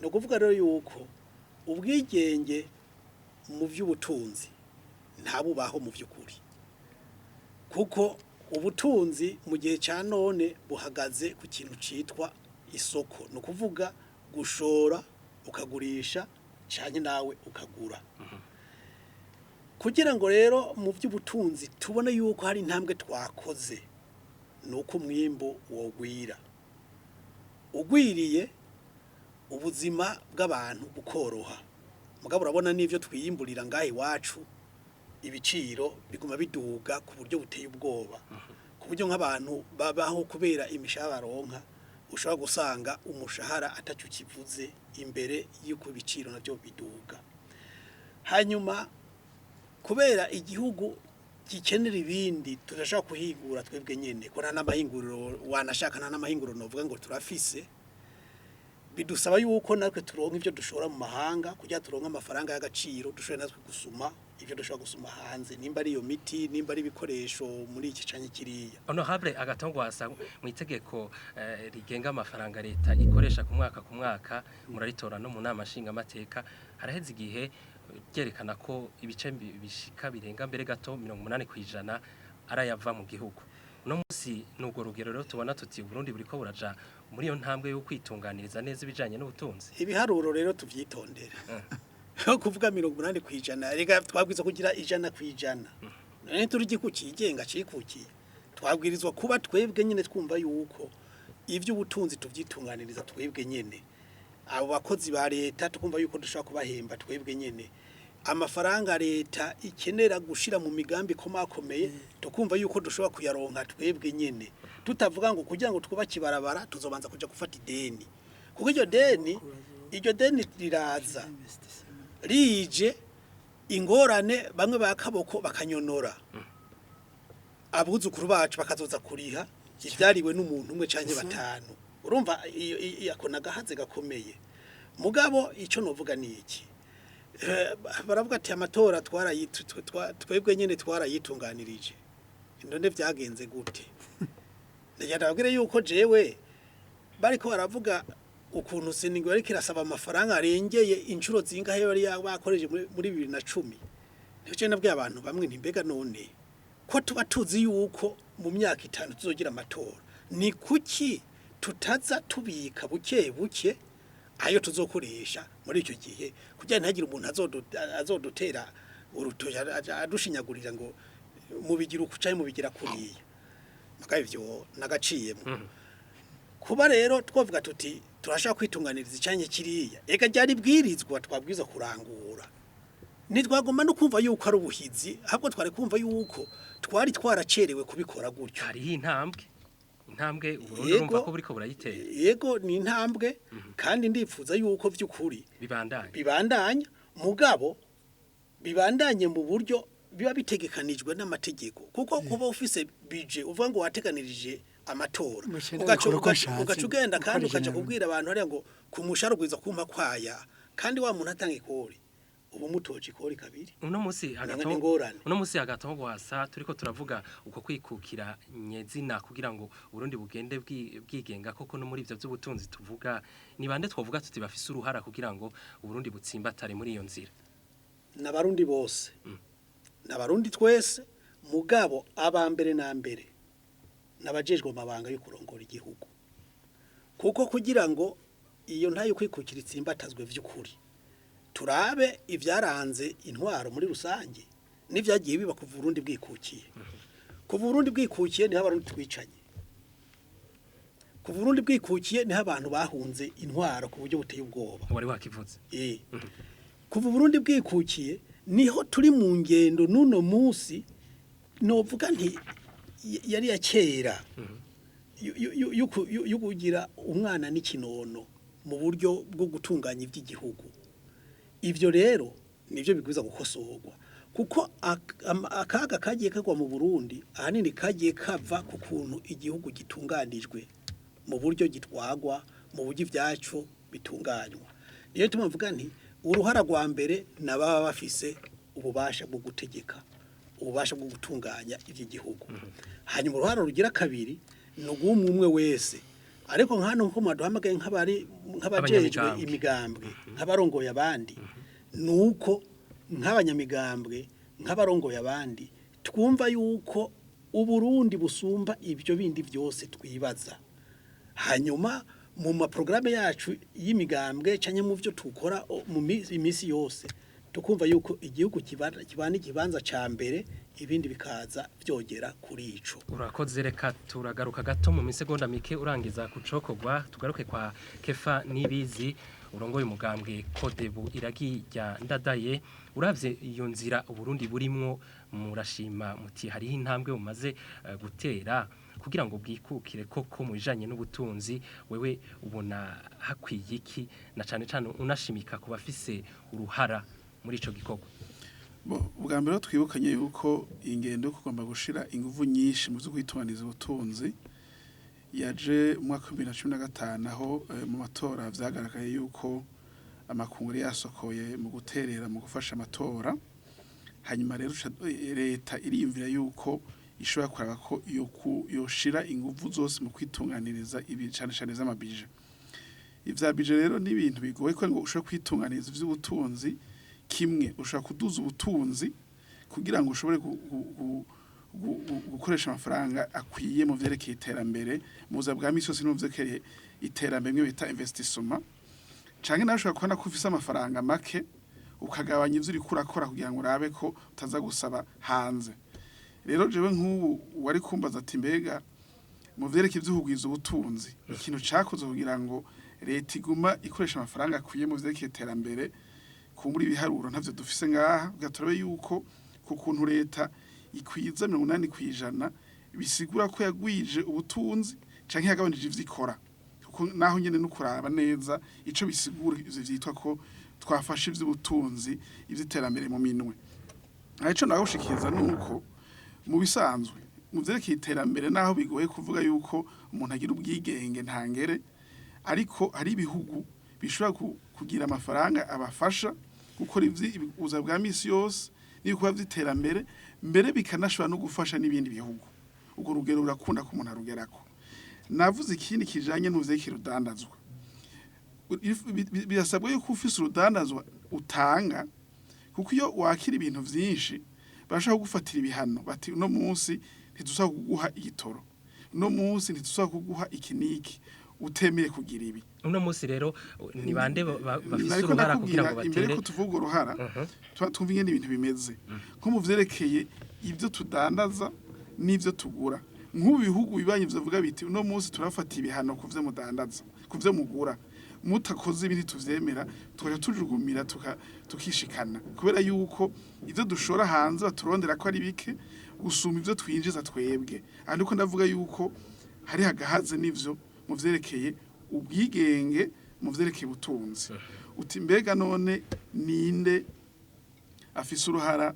Ni ukuvuga rero yuko ubwigenge mu by'ubutunzi ntabubaho mu by'ukuri, kuko ubutunzi mu gihe cya none buhagaze ku kintu cyitwa isoko, ni ukuvuga gushora ukagurisha cyane nawe ukagura. Kugira ngo rero mu by'ubutunzi tubone yuko hari intambwe twakoze, ni uko umwimbu wogwira. Ugwiriye ubuzima bw'abantu bukoroha. Mugabo urabona n'ivyo twiyimburira ngaha iwacu, ibiciro biguma biduga ku buryo buteye ubwoba, ku buryo nk'abantu babaho kubera imishahara baronka, ushobora gusanga umushahara ataco kivuze imbere y'uko ibiciro navyo biduga. Hanyuma kubera igihugu gikenera ibindi tudashobora kuhingura twebwe nyene, ko nta n'amahinguriro wanashaka, nta n'amahinguriro novuga ngo turafise, bidusaba yuko natwe turonka ivyo dushora mu mahanga kugira turonke amafaranga y'agaciro, dushobore natwe gusuma ivyo dushobora gusuma hanze, nimba ari iyo miti, nimba ari ibikoresho muri iki canke kiriya. Honorable Agathon Rwasa, mu itegeko rigenga amafaranga leta ikoresha ku mwaka ku mwaka, muraritora no mu nama nshingamateka, haraheze igihe ryerekana ko ibice bishika birenga mbere gato 80% arayava mu gihugu. Uno munsi nubwo rugero rero tubona tuti Burundi buriko buraja muri iyo ntambwe yo kwitunganiriza neza ibijanye n'ubutunzi. Ibiharuro rero tuvyitondere. Aho kuvuga 80%, rega twabwirizwa kugira 100%. None turi igihugu cigenga cikukiye, twabwirizwa kuba twebwe nyene twumva yuko ivy'ubutunzi tuvyitunganiriza twebwe nyene. Abo bakozi ba leta tukumva yuko dushobora kubahemba twebwe nyene. Amafaranga leta ikenera gushira mu migambi komakomeye tukumva yuko dushobora kuyaronka twebwe nyene, tutavuga ngo kugira ngo twubake ibarabara tuzobanza kuja gufata ideni, kuko iryo deni riraza rije ingorane, bamwe bakaboko bakanyonora, abuzukuru bacu bakazoza kuriha ivyariwe n'umuntu umwe canke batanu. Urumva iyo ako nagahaze gakomeye. Mugabo ico novuga ni iki, baravuga ati amatora twebwe nyene twarayitunganirije, none vyagenze gute? Ndagira ndababwire yuko jewe bariko baravuga ukuntu Seningo yariko irasaba amafaranga arengeye inshuro zingahe bari bakoreje muri 2010, nico nabwiye abantu bamwe nti mbega none ko tuba tuzi yuko mu myaka 5 tuzogira amatora, ni kuki tutaza tubika buke buke ayo tuzokoresha muri icyo gihe, kugira ntihagire umuntu azodutera urutoya adushinyagurira ngo mubigira uku canke mubigira kuriya. Mugabo ivyo nagaciyemo. Kuba rero twavuga tuti turashaka kwitunganiriza icanye kiriya, eka ryari bwirizwa twabwiza kurangura, ntitwagomba no kumva yuko ari ubuhizi, ahubwo twari kumva yuko twari twaracerewe kubikora gutyo. Hariho intambwe Uburundi urumva ko buriko burayitera. Yego, ni intambwe, kandi ndipfuza yuko vy'ukuri bibandanya bibandanya, mugabo bibandanye mu buryo biba bitegekanijwe n'amategeko, kuko kuba ufise budget uvuga ngo wateganirije Amatora Mucenda ugaca bikora uko ugaca ashatse, ugaca ugenda uko kandi ukaja arigenewe. kubwira abantu hariya ngo ku mushahara ugwiza kumpa kwaya, kandi wa muntu atanga ikori ubu mutoje ikori kabiri. Uno musi Nanga agato n'ingorane. Uno musi agatongwasa turiko turavuga uko kwikukira nyezina kugira ngo Burundi bugende bwigenga koko no muri ivyo by'ubutunzi tuvuga, ni bande twovuga tuti bafise uruhara kugira ngo Burundi butsimbatare muri iyo nzira? N'abarundi bose, n'abarundi twese, mugabo aba mbere na mbere n'abajejwe amabanga yo kurongora igihugu, kuko kugira ngo iyo ntayo kwikukira itsimbatazwe vy'ukuri, turabe ibyaranze intwaro muri rusange n'ivyagiye biba kuva Burundi bwikukiye. Kuva Burundi bwikukiye niho abarundi twicanye. Kuva Burundi bwikukiye niho abantu bahunze intwaro ku buryo buteye ubwoba. Wari wakivuze. Kuva Burundi bwikukiye niho turi mu ngendo n'uno munsi novuga nti yari ya kera yo kugira umwana n'ikinono mu buryo bwo gutunganya iby'igihugu. Ivyo rero nivyo bigwiza gukosorwa, kuko akaga kagiye kagwa mu Burundi ahanini kagiye kava ku kuntu igihugu gitunganijwe, mu buryo gitwagwa, mu buryo ibyacu bitunganywa. Niyo tuma mvuga nti uruhara rwa mbere nababa bafise ububasha bwo gutegeka, ububasha bwo gutunganya iby'igihugu. Hanyuma uruhara rugira kabiri ni ugw'umwe umwe wese, ariko nk'hano nko mwaduhamagaye nk'abari nk'abajejwe Abanyamigambwe. imigambwe, nk'abarongoye abandi, nuko nk'abanyamigambwe, nk'abarongoye abandi, twumva yuko Uburundi busumba ibyo bindi byose twibaza. Hanyuma mu maporogaramu yacu y'imigambwe cyangwa mu byo tukora mu iminsi yose, tukumva yuko igihugu kibana ikibanza ca mbere, ibindi bikaza byogera kuri ico. Urakoze. Reka turagaruka gato mu misegonda mike urangiza kucokogwa, tugaruke kwa Kefa Nibizi urongoye umugambwe Kodebu iragi rya Ndadaye. Uravye iyo nzira Uburundi burimwo, murashima muti hariho intambwe bumaze gutera kugira ngo bwikukire koko mu bijanye n'ubutunzi? Wewe ubona hakwiye iki, na cane cane unashimika ku bafise uruhara muri ico gikorwa? Bo, ubwa mbere twibukanye yuko ingendo yo kugomba gushira inguvu nyinshi mu byo kwitunganiza ubutunzi yaje mu mwaka wa 2015, aho mu matora vyagaragaye yuko amakungu yari yasokoye mu guterera mu gufasha amatora. Hanyuma rero leta iriyumvira yuko ishobora kuraba ko yoshira inguvu zose mu kwitunganiriza ibi, cane cane vy'amabije. Ivya bije rero ni ibintu bigoye ko ngo ushobore kwitunganiriza ivy'ubutunzi kimwe. Ushobora kuduza ubutunzi kugira ngo ushobore gukoresha amafaranga akwiye mu vyerekeye iterambere mu buzima bwa misi yose no mu vyerekeye iterambere bimwe bita investissement, canke nawe ushobora kubona ko ufise amafaranga make, ukagabanya ivyo uriko urakora kugira ngo urabe ko utaza gusaba hanze. Rero jewe nk'ubu wari kumbaza ati mbega mu vyerekeye ivy'ukugwiza ubutunzi, ikintu cakoze kugira ngo leta iguma ikoresha amafaranga akwiye mu vyerekeye iterambere, kumbura ibiharuro ntavyo dufise ngaha, kugira turabe yuko ku kuntu leta ikwiza 80% bisigura ko yagwije ubutunzi canke yagabanije ivyo ikora, kuko naho nyene no kuraba neza ico bisigura ivyo vyitwa ko twafashe ivy'ubutunzi, ivy'iterambere mu minwe. Ico nagushikiriza nuko mu bisanzwe mu vyerekeye iterambere, naho bigoye kuvuga yuko umuntu agira ubwigenge ntangere, ariko hari ibihugu bishobora kugira amafaranga abafasha gukora ubuzima bwa misi yose n'ibikorwa vy'iterambere, mbere bikanashobora no gufasha n'ibindi bihugu. Urwo rugero rurakunda ko umuntu arugerako. Navuze ikindi kijanye n'uvyerekeye urudandazwa. Birasabwa yuko ufise urudandazwa utanga, kuko iyo wakira ibintu vyinshi barashobora kugufatira ibihano, bati uno munsi ntidusaba kuguha igitoro, uno munsi ntidusaba kuguha iki n'iki utemeye kugira ibi. Uno musi rero ni bande bafise Nariko uruhara kugira ngo ndakubwira imbere batere ko tuvuga uruhara, tuba twumva ingene ibintu bimeze nko mu vyerekeye ibyo tudandaza n'ivyo tugura. Nk'ubu bihugu bibanyi vyovuga biti uno munsi turafata ibihano ku vyo mudandaza, ku vyo mugura, mutakoze ibi ntituvyemera, tukaja tujugumira tukishikana, kubera yuko ivyo dushora hanze baturondera ko ari bike gusumba ivyo twinjiza twebwe. Ariko ndavuga yuko hari hagahaze n'ivyo mu vyerekeye ubwigenge mu vyerekeye ubutunzi. Uti mbega none ninde afise uruhara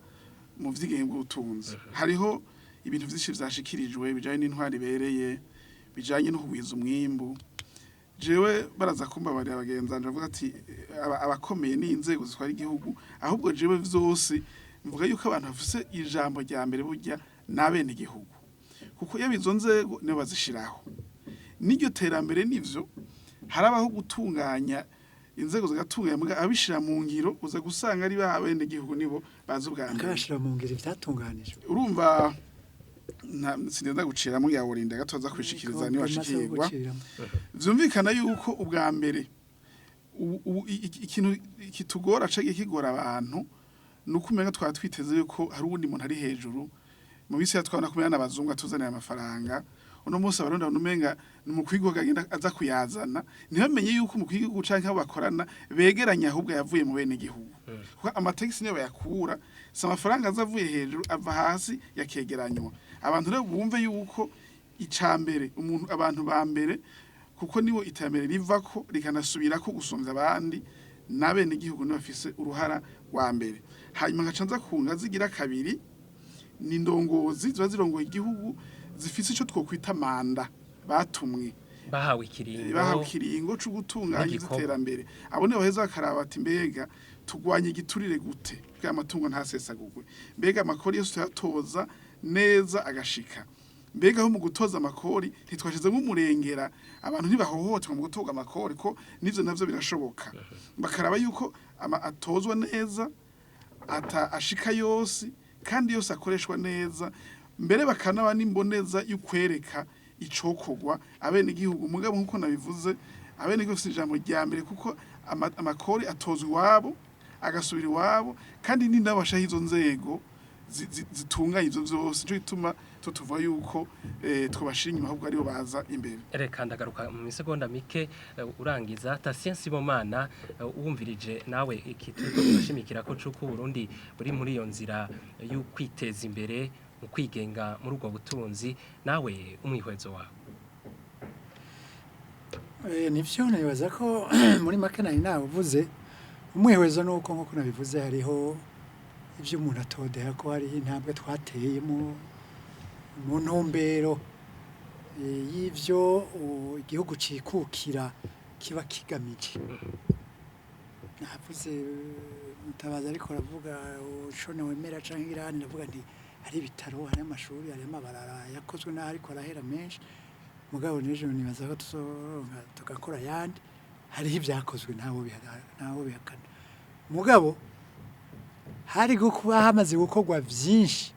mu vyigenge bw'ubutunzi? Hariho ibintu vyinshi vyashikirijwe bijanye n'intwari ibereye, bijanye no kugwiza umwimbu. Jewe baraza kumbabarira bagenzi bavuga ati abakomeye ni inzego zitwara igihugu, ahubwo jewe vyose mvuga yuko abantu bafise ijambo rya mbere burya n'abene igihugu, kuko iyo izo nzego nibo bazishiraho n'iryo terambere. Nivyo, harabaho gutunganya inzego zigatunganya, muga abishira mu ngiro uza gusanga ari ba bene igihugu nibo bazi ubwa mbere. Akabashira mu ngiro ivyatunganijwe. Urumva sinenda guciramo yaworinda gato aza kwishikiriza niba ashikirwa. Vyumvikana yuko ubwa mbere ikintu kitugora canke kigora abantu nuko umenga twaba twiteze yuko hari uwundi muntu ari hejuru. Mu minsi ya twabona kumenya n'abazungu atuzanira amafaranga, uno munsi abarundi babona umenga ni umukuru w'igihugu agenda aza kuyazana. Ntibamenye yuko umukuru w'igihugu canke abo bakorana begeranya, ahubwo yavuye mu bene igihugu, kuko amategisi niyo bayakura, si amafaranga aza avuye hejuru, ava hasi yakegeranywa. Abantu rero bumve yuko icambere umuntu, abantu ba mbere, kuko niwo iterambere rivako rikanasubirako gusumvya abandi, n'abene igihugu nibo bafise uruhara rwa mbere. Hanyuma nkaca nza ku ngazi igira kabiri, ni indongozi ziba zirongoye igihugu zifise ico twokwita manda batumwe, bahawe ikiringo, bahawe ikiringo co gutunganya n'igikorwa. Iterambere, abo nibo baheza bakaraba bati: mbega turwanye igiturire gute bwa amatungo ntasesagurwe? Mbega amakori yose tuyatoza neza agashika? Mbega aho mu gutoza amakori ntitwashizemo umurengera, abantu ntibahohoterwa mu gutoga amakori? Ko nivyo navyo birashoboka. Bakaraba yuko atozwa neza, ata ashika yose kandi yose akoreshwa neza, mbere bakanaba n'imboneza y'ukwereka icokorwa abene igihugu. Mugabo nkuko nabivuze, abene igihugu bafise ijambo rya mbere, kuko amakori atozwa iwabo agasubira iwabo, kandi ni nabo bashaho izo nzego zitunganya ivyo vyose. Nico gituma tutuvuga yuko twobashira inyuma, ahubwo aribo baza imbere. Reka ndagaruka mu misegonda mike urangiza. Tatien Sibomana, wumvirije nawe iki turiko turashimikira ko cuko Burundi buri muri iyo nzira yo kwiteza imbere mu kwigenga muri ubwo butunzi, nawe umwihwezo wawe? Nivyo, nibaza ko muri make nari navuze. Umwihwezo nuko nkuko nabivuze, hariho ivyo umuntu atodeha ko hariho intambwe twateye mu ntumbero y'ivyo igihugu cikukira kiba kigamije. Navuze Mutabazi ariko aravuga ushone wemera canke irani, ndavuga nti hari ibitaro, hari amashuri, hari amabarara yakozwe n'aho ariko arahera menshi, mugabo n'ejo nibaza ko tuzoronka tugakora ayandi. Hariho ibyakozwe, ntawo bihakana, mugabo hari kuba hamaze gukorwa vyinshi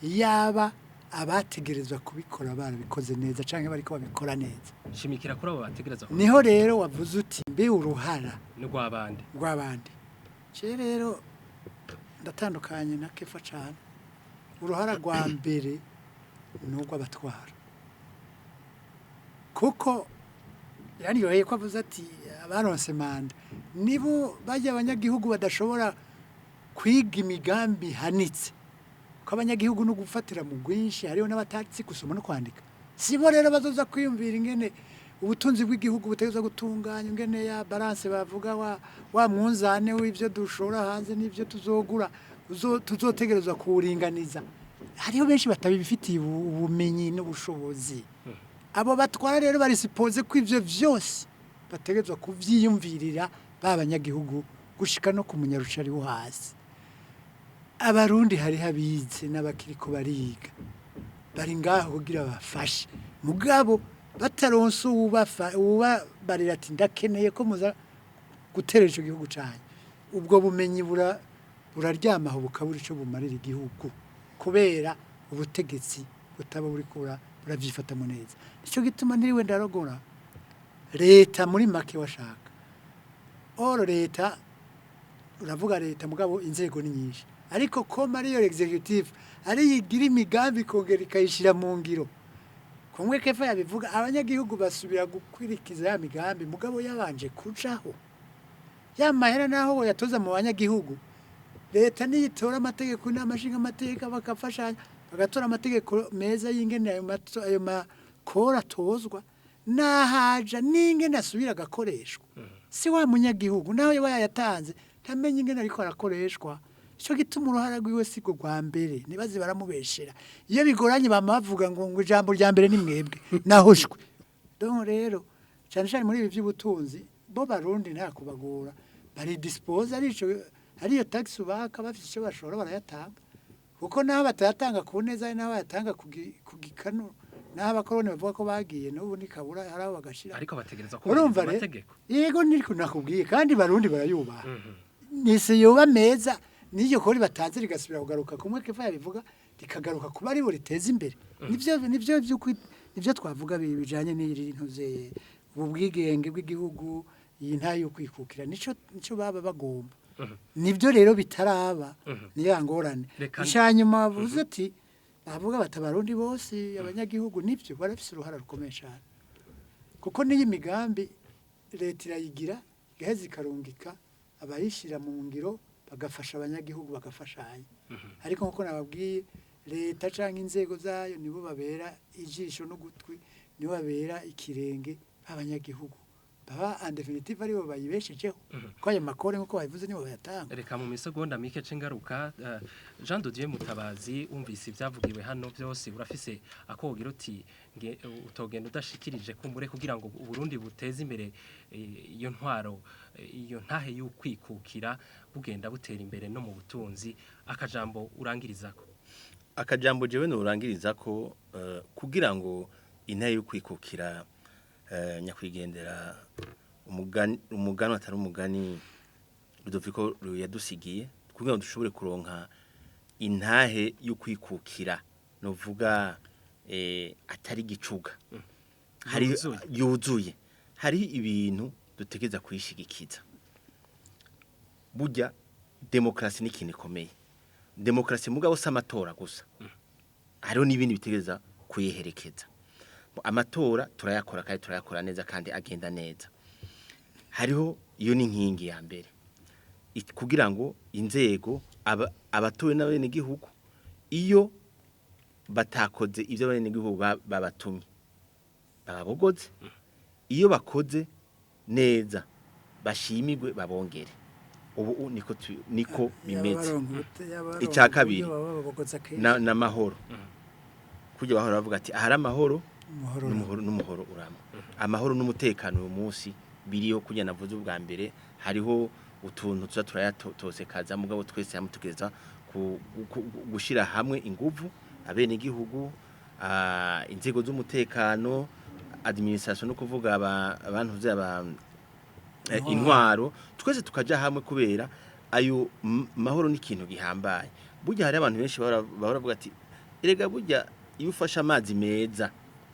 yaba abategerezwa kubikora barabikoze neza canke bariko babikora neza. Shimikira kuri abo bategereza. Niho rero wavuze uti: mbe uruhara n'urw'abandi? Rw'abandi. Je rero ndatandukanye na Kefa cane. Uruhara rwa mbere ni urw'abatwara, kuko yaryoheye ko avuze ati abaronse manda nibo bajya abanyagihugu badashobora kwiga imigambi ihanitse, ko abanyagihugu no gufatira mu bwinshi hariho n'abatazi gusoma no kwandika. Sibo rero bazoza kwiyumvira ingene ubutunzi bw'igihugu butegerezwa gutunganya, ingene ya balance bavuga, wa mwunzane w'ivyo dushora hanze n'ivyo tuzogura tuzotegerezwa kuwuringaniza. Hariho benshi batabifitiye ubumenyi n'ubushobozi. Abo batwara rero bari supposé ko ivyo vyose bategerezwa kuvyiyumvirira ba banyagihugu gushika no ku munyarucari wo hasi. Abarundi hariho abize n'abakiriko bariga bari ngaho kugira bafashe, mugabo bataronse uwubabarira ati: ndakeneye ko muza gutera ico gihugu canyu. Ubwo bumenyi buraryamaho bukabura ico bumarira igihugu, kubera ubutegetsi butaba buriko buravyifatamo neza. Nico gituma ntiriwe ndarogora leta muri make washaka oro leta. Uravuga leta, mugabo inzego ni nyinshi, ariko ko ariyo executive ari yigira imigambi ikongera ikayishira mu ngiro. Kumwe Kefa yabivuga, abanyagihugu basubira gukwirikiza ya migambi, mugabo yabanje kujaho ya mahera naho yatoza mu banyagihugu. Leta niyitora amategeko, inama nshinga amateka bakafashanya bagatora amategeko meza y'ingene ayo makora atozwa nahaja n'ingene asubira agakoreshwa, si wa munyagihugu naho yaba yayatanze ntamenye ingene ariko arakoreshwa. Ico gituma uruhara rwiwe siko rwa mbere nibaze baramubeshera. Iyo bigoranye bamavuga ngo ijambo rya mbere ni mwebwe nahushwe. Donc rero cyane cyane muri ibi by'ubutunzi bo barundi nta kubagora bari dispose arico ariyo tax ubaka bafite icyo bashora barayatanga kuko naho batayatanga ku neza hari naho bayatanga ku gikanu naho abakoroni bavuga ko bagiye n'ubu ni kabura hari aho bagashira Ariko bategereza urumva kubahiriza rero amategeko. Yego niko nakubwiye kandi barundi barayubaha. Nise yoba meza n'iryo kori batanze rigasubira kugaruka kumwe kefa yabivuga rikagaruka kuba aribo riteza imbere. Nivyo vy'ukuri nivyo twavuga bijanye n'iri ntuze ubu bwigenge bw'igihugu iyi nta yo kwikukira nico baba bagomba. Nivyo rero bitaraba niyo ngorane. Icanyuma bavuze ati bavuga batabarundi bose abanyagihugu nivyo barafise uruhara rukomeye cyane. Kuko n'iyi migambi leta irayigira igaheza ikarungika abayishyira mu ngiro bagafasha abanyagihugu bagafashanya. Ariko nkuko nababwiye leta canke inzego zayo nibo babera ijisho n'ugutwi nibo babera ikirenge abanyagihugu baba en definitive aribo bayibeshejeho ko ayo makore nkuko babivuze nibo bayatanga. Reka mu misegonda mike cengaruka Jean de Dieu Mutabazi umvise ibyavugiwe hano byose urafise akogira uti utogenda udashikirije kumbure kugira ngo Burundi buteze imbere iyo ntwaro iyo ntahe y'ukwikukira bugenda butera imbere no mu butunzi akajambo urangirizako. Akajambo jewe nurangiriza ko kugira ngo intahe y'ukwikukira nyakwigendera umugani atari umugani Rudoviko yadusigiye kugira ngo dushobore kuronka intahe y'ukwikukira novuga atari gicuga hari yuzuye hari ibintu dutegeza kuyishigikiza. Burya demokrasi ni ikintu ikomeye. Demokrasi mugabo si amatora gusa hariho n'ibindi bitegeza kuyiherekeza. Amatora turayakora kandi turayakora neza kandi agenda neza. Hariho iyo ni inkingi ya mbere kugira ngo inzego abatowe n'abenegihugu iyo batakoze ibyo abenegihugu babatumye bababogoze, iyo bakoze neza bashimigwe babongere. Ubu niko bimeze. Icya kabiri n'amahoro. Kujya bahora bavuga ati ahari amahoro n'umuhoro urama. Amahoro n'umutekano uyu munsi biriho kujya navuze ubwa mbere hariho utuntu tuza turayatosekaza mugabo twese hamwe tugeza gushira hamwe inguvu abene igihugu inzego z'umutekano administration no kuvuga abantu aba intwaro twese tukaja hamwe kubera ayo mahoro n'ikintu gihambaye. Burya hari abantu benshi bahora bavuga ati erega burya iyo ufashe amazi meza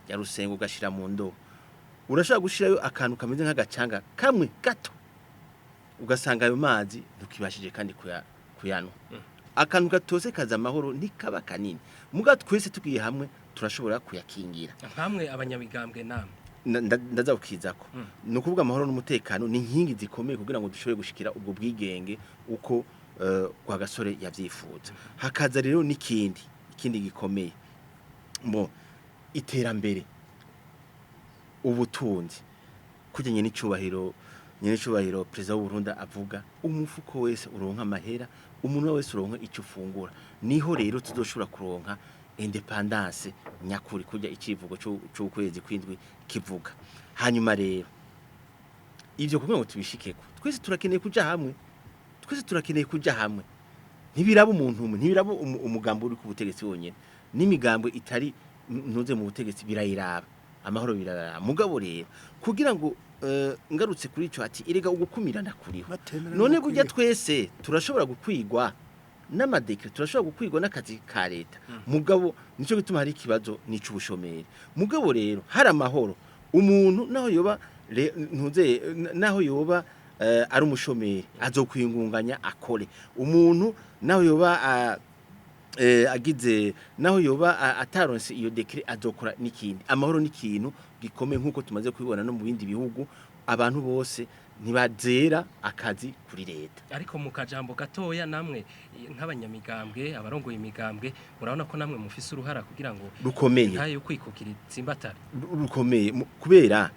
ya rusengo ugashira mu ndobo urashobora gushirayo akantu kameze nk'agacanga kamwe gato ugasanga ayo mazi ntukibashije kandi kuyanwa. Akantu gatose kaza amahoro ntikaba kanini muga twese tugiye hamwe turashobora kuyakingira. Nkamwe abanyamigambwe namwe ndazabukizako ni ukuvuga amahoro n'umutekano ni inkingi zikomeye kugira ngo dushobore gushikira ubwo bwigenge uko kwa gasore yavyifuza. Hakaza rero n'ikindi ikindi gikomeye mo iterambere ubutunzi kujyanye n'icubahiro nyene president w'u Burundi avuga umufuko wese uronka amahera umuntu wese uronka icyo ufungura. Niho rero tuzoshobora kuronka independence nyakuri kujya icivugo cy'ukwezi kwindwi kivuga. Hanyuma rero ivyo kugira ngo tubishikeko twese turakeneye kuja hamwe twese turakeneye kuja hamwe. Ntibiraba umuntu umwe ntibiraba umugambo uri ku butegetsi wonyene n'imigambo itari ntuze mu butegetsi birayiraba amahoro biraraba. Mugabo rero kugira ngo ngarutse kuri ico ati erega ugukumirana kuriho none burya twese turashobora gukwigwa n'amadekre turashobora gukwigwa n'akazi ka leta. Mugabo nico gituma hari ikibazo nico ubushomeri. Mugabo rero hari amahoro umuntu naho yoba ntuze naho yoba ari umushomeri azokwingunganya akore. Umuntu naho yoba agize naho yoba ataronse iyo dekre azokora n'ikindi. Amahoro n'ikintu gikomeye nkuko tumaze kubibona no mu bindi bihugu abantu bose ntibazera akazi kuri leta. Ariko mu kajambo gatoya namwe nk'abanyamigambwe abarongoye imigambwe murabona ko namwe mufise uruhara kugira ngo rukomeye ntayo kwikukira itsimbatare rukomeye kubera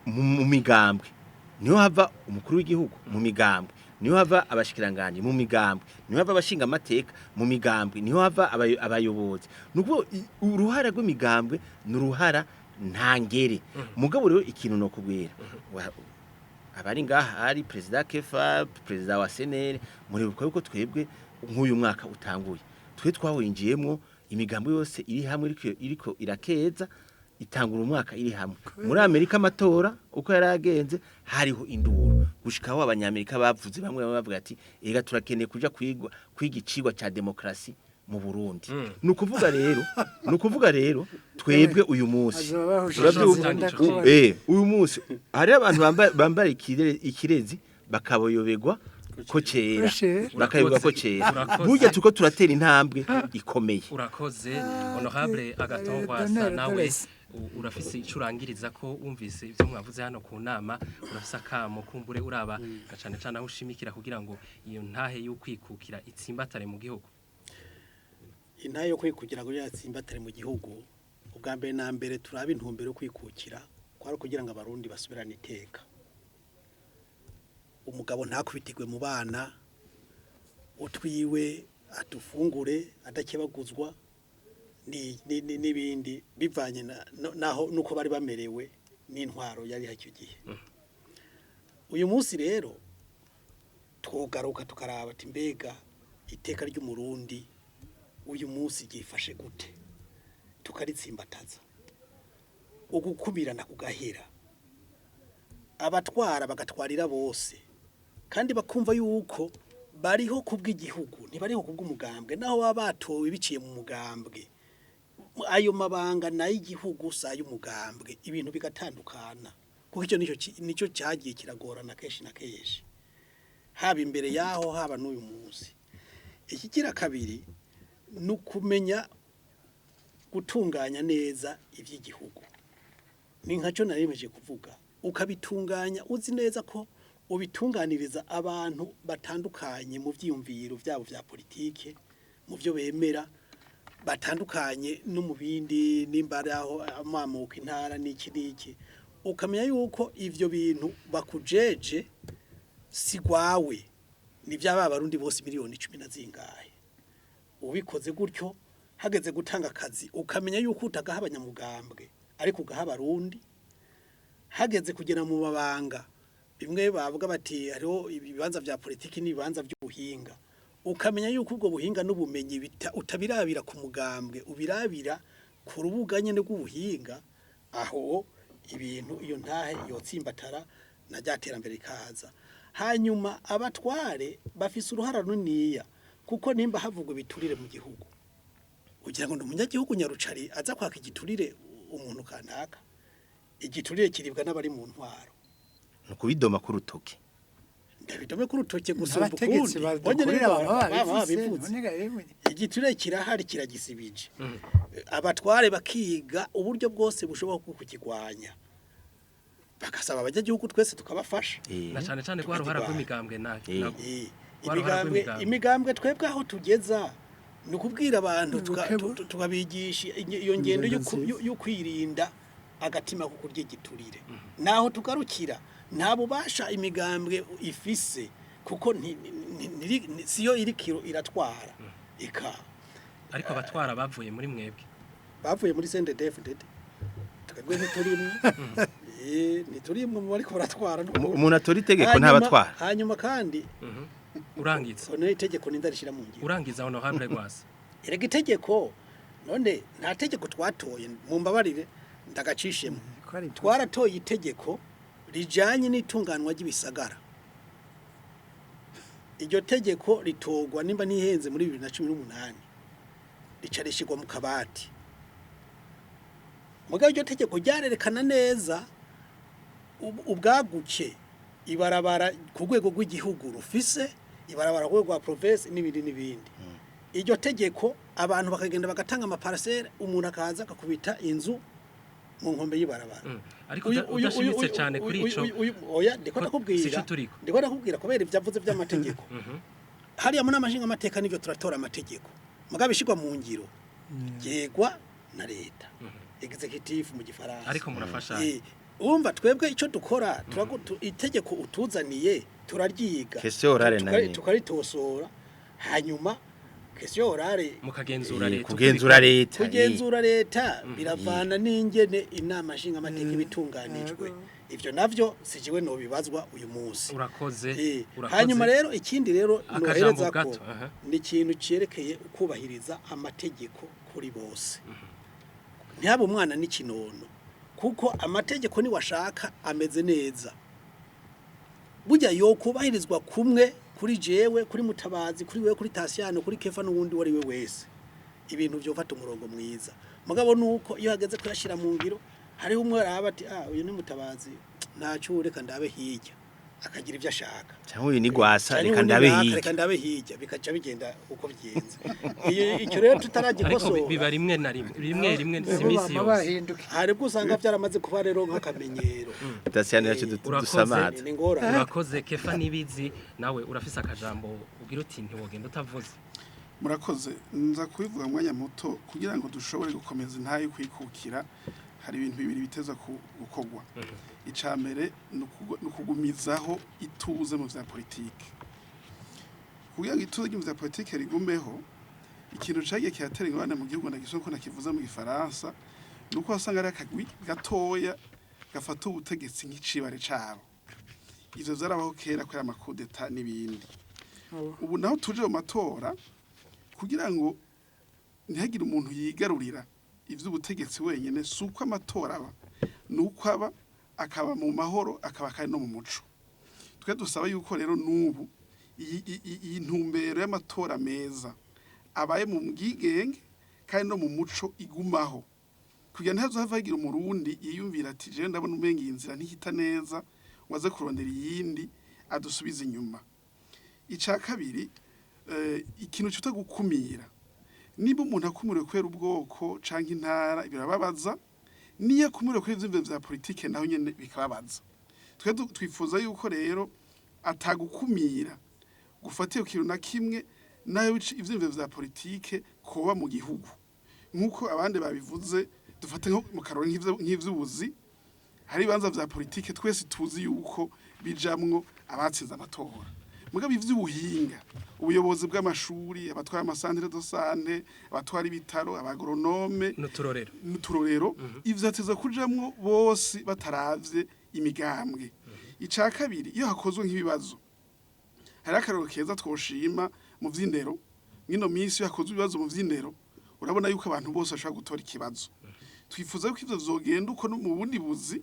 mu migambwe niho hava umukuru w'igihugu mu migambwe Niho hava abashikiranganje mu migambwe, niho hava abashinga amateka mu migambwe, niho hava abayobozi. Nuko uruhara rw'imigambwe ni uruhara ntangere. Mugabo rero ikintu no kubwira abari ngaha ari perezida Kefa, perezida wa SNL, muribuka yuko twebwe nk'uyu mwaka utanguye twe twawinjiyemwo imigambo yose iri hamwe iriko irakeza itangura umwaka iri hamwe. Muri Amerika amatora uko yaragenze hariho induru gushikaho abanyamerika bavuze bamwe bavuga ati ega turakeneye kuja kwigwa kwiga icigwa ca demokrasi mu Burundi. Nukuvuga rero twebwe uyu munsi urabyumva uyu munsi hari abantu bambara ikirezi bakaboyoberwa ko cera bakayoberwa ko cera burya tuko turatera intambwe ikomeye. Urakoze honorable Agathon Rwasa, nawe urafise icurangiriza ko wumvise ivyo mwavuze hano ku nama, urafise akamo kumbure uraba cane cane aho ushimikira kugira ngo iyo ntahe y'ukwikukira itsimbatare mu gihugu. Intahe yo kwikukira kugira itsimbatare mu gihugu, ubwa mbere na mbere turaba intumbero yo kwikukira kwari kugira ngo abarundi basubirane iteka. Umugabo ntakubitirwe mu bana, utwiwe atufungure adakebaguzwa n'ibindi bivanye naho nuko bari bamerewe n'intwaro yari icyo gihe. Uyu munsi rero twogaruka tukaraba ati mbega iteka ry'umurundi uyu munsi ryifashe gute, tukaritsimbataza, ugukumirana kugahera, abatwara bagatwarira bose kandi bakumva yuko bariho kubw'igihugu ntibariho kubw'umugambwe, naho baba batowe biciye mu mugambwe ayo mabanga nayo igihugu sa y'umugambwe, ibintu bigatandukana kuko icyo nicyo cyagiye kiragorana kenshi na kenshi, haba imbere yaho haba n'uyu munsi. Ikigira kabiri ni ukumenya gutunganya neza iby'igihugu, ni nkacyo narimeje kuvuga, ukabitunganya uzi neza ko ubitunganiriza abantu batandukanye mu byiyumviro byabo bya politike, mu byo bemera batandukanye no mu bindi, nimba ari aho amamuka intara n'iki n'iki, ukamenya yuko ivyo bintu bakujeje si gwawe, ni byaba abarundi bose miliyoni 10 na zingahe. Ubikoze gutyo hageze gutanga akazi ukamenya yuko utagaha abanyamugambwe ariko ugaha abarundi, hageze kugera mu mabanga bimwe bavuga bati hariho ibibanza vya politiki n'ibibanza by'ubuhinga, ukamenya yuko ubwo buhinga n'ubumenyi utabirabira ku mugambwe, ubirabira ku rubuga nyene rw'ubuhinga, aho ibintu iyo ntahe yotsimbatara na ryaterambere rikaza. Hanyuma abatware bafise uruhara runiniya, kuko nimba havugwa ibiturire mu gihugu ugira ngo umunyagihugu nyarucari aza kwaka igiturire umuntu kanaka, igiturire kiribwa n'abari mu ntwaro, nukubidoma ku rutoke, ndabidome ku rutoke gusumba ukundi igiturire kirahari kiragisibije. Abatware bakiga uburyo bwose bushoboka kukigwanya, bakasaba abanyagihugu twese tukabafasha, na cyane cyane ko ruhara rw'imigambwe na imigambwe twebwe aho tugeza ni ukubwira abantu tukabigisha iyo ngendo yo kwirinda agatima ko kurya igiturire. Naho tugarukira nta bubasha imigambwe ifise, kuko siyo irikiro iratwara ika. Ariko abatwara bavuye muri mwebwe, bavuye muri CNDD-FDD, twebwe ntiturimwe ntiturimwe mu bariko baratwara. Umuntu atora itegeko ntabatwara. Hanyuma kandi urangiza none itegeko nindarishira mu ngiro, urangiza honorable Rwasa. Erega itegeko none nta tegeko twatoye, mumbabarire ndagacishemo, twaratoye itegeko rijanye n'itunganwa ry'ibisagara. Iryo tegeko ritogwa nimba nihenze muri 2018 rica rishigwa mu kabati. Mugabo iryo tegeko ryarerekana neza ubwaguke ibarabara ku rwego rw'igihugu rufise, ibarabara ku rwego rwa province n'ibindi n'ibindi. Iryo tegeko abantu bakagenda bagatanga amaparcelle, umuntu akaza akakubita inzu mu nkombe y'ibarabara. Ariko udashimitse cyane kuri ico, oya ndiko ndakubwira kubera ivyavuze by'amategeko. Hariya muri amashinga amateka nivyo turatora amategeko, mugabo ishigwa mu ngiro yegwa na leta, executive mu gifaransa. Ariko murafasha Urumva twebwe icyo dukora itegeko utuzaniye turaryiga Question orale nayo. Tukaritosora hanyuma question orale Mukagenzura leta. Kugenzura leta. Kugenzura leta biravana n'ingene inama nshingamateka ibitunganijwe. Ivyo navyo sijiwe nobibazwa uyu munsi. Urakoze. Urakoze. Hanyuma rero ikindi rero Akajambo nohereza ko gato, aha. ni ikintu cyerekeye ukubahiriza amategeko kuri bose, ntihaba umwana n'ikinono, kuko amategeko niwashaka ameze neza burya yo kubahirizwa kumwe kuri jewe, kuri Mutabazi, kuri wewe, kuri Tasiyano, kuri Kefa n'uwundi uwo ari we wese, ibintu byofata umurongo mwiza. Mugabo nuko iyo hageze kuyashyira mu ngiro hariho umwe araba ati: "Ah, uyu ni Mutabazi, ntacyo, reka ndabe hirya," akagira ibyo ashaka. Cyangwa uyu ni Gwasa, Canke reka uwundi ndabe naka, hirya. Reka ndabe hirya, bikaca bigenda uko bigenze. Iyo icyo rero Ariko tutaragikosora biba rimwe na rimwe, rimwe rimwe, si Niho imisi bama yose. bahinduka. Hari ubwo usanga byaramaze kuba rero nk'akamenyero. Tasiyano yacu Urakoze. dusamaza. Ni ingorane. Urakoze Kefa Nibizi, nawe urafise akajambo ugira uti ntiwogenda utavuze. Murakoze. Nza kubivuga mu mwanya muto. Kugira ngo dushobore gukomeza intahe yo kwikukira, hari ibintu bibiri biteza gukorwa. Icya mbere ni ukugumizaho ituze mu vya politike. Kugira ngo ituze mu vya politike rigumeho, ikintu cagiye kiratera ingorane mu gihugu, ndagisoma ko nakivuze mu Gifaransa, ni uko wasanga ari akagwi gatoya gafata ubutegetsi nk'icibare cabo. Ivyo vyarabaho kera kubera amakudeta n'ibindi. Ubu naho tuje mu matora, kugira ngo ntihagire umuntu yigarurira ivy'ubutegetsi wenyene, si uko amatora aba, ni uko aba akaba mu mahoro, akaba kandi no mu muco. Twe dusaba yuko rero n'ubu iyi ntumbero y'amatora meza abaye mu bwigenge kandi no mu muco igumaho, kugira ntihazohava hagira Umurundi yiyumvira ati: "Jewe ndabona umenga iyi nzira ntihita neza," ngo aze kurondera iyindi adusubize inyuma. Icya kabiri, ikintu cyita gukumira. Niba umuntu akumiriwe kubera ubwoko canke intara, birababaza. Niyo akumiriwe kubera ivyiyumviro vya politike, naho nyene bikababaza. Twe twifuza yuko rero atagukumira gufatiye ku kintu na kimwe, nayo ivyiyumviro vya politike koba mu gihugu. Nk'uko abandi babivuze, dufate nko mu karori nk'ivy'ubuzi, hari ibibanza vya politike twese tuzi yuko bijamwo abatsinze amatora. Mugabo ivy'ubuhinga, ubuyobozi bw'amashuri, abatwara ama centres de santé, abatwara ibitaro, aba agronomes N'uturorero. N'uturorero, ivyo ateza kujamwo bose bataravye imigambwe. Ica kabiri, iyo hakozwe nk'ibibazo, hari akarorero keza twoshima mu vy'indero mw'ino minsi. Iyo hakozwe ibibazo mu vy'indero, urabona yuko abantu bose bashobora gutora ikibazo. Twifuza yuko ivyo vyogenda uko no mu bundi buzi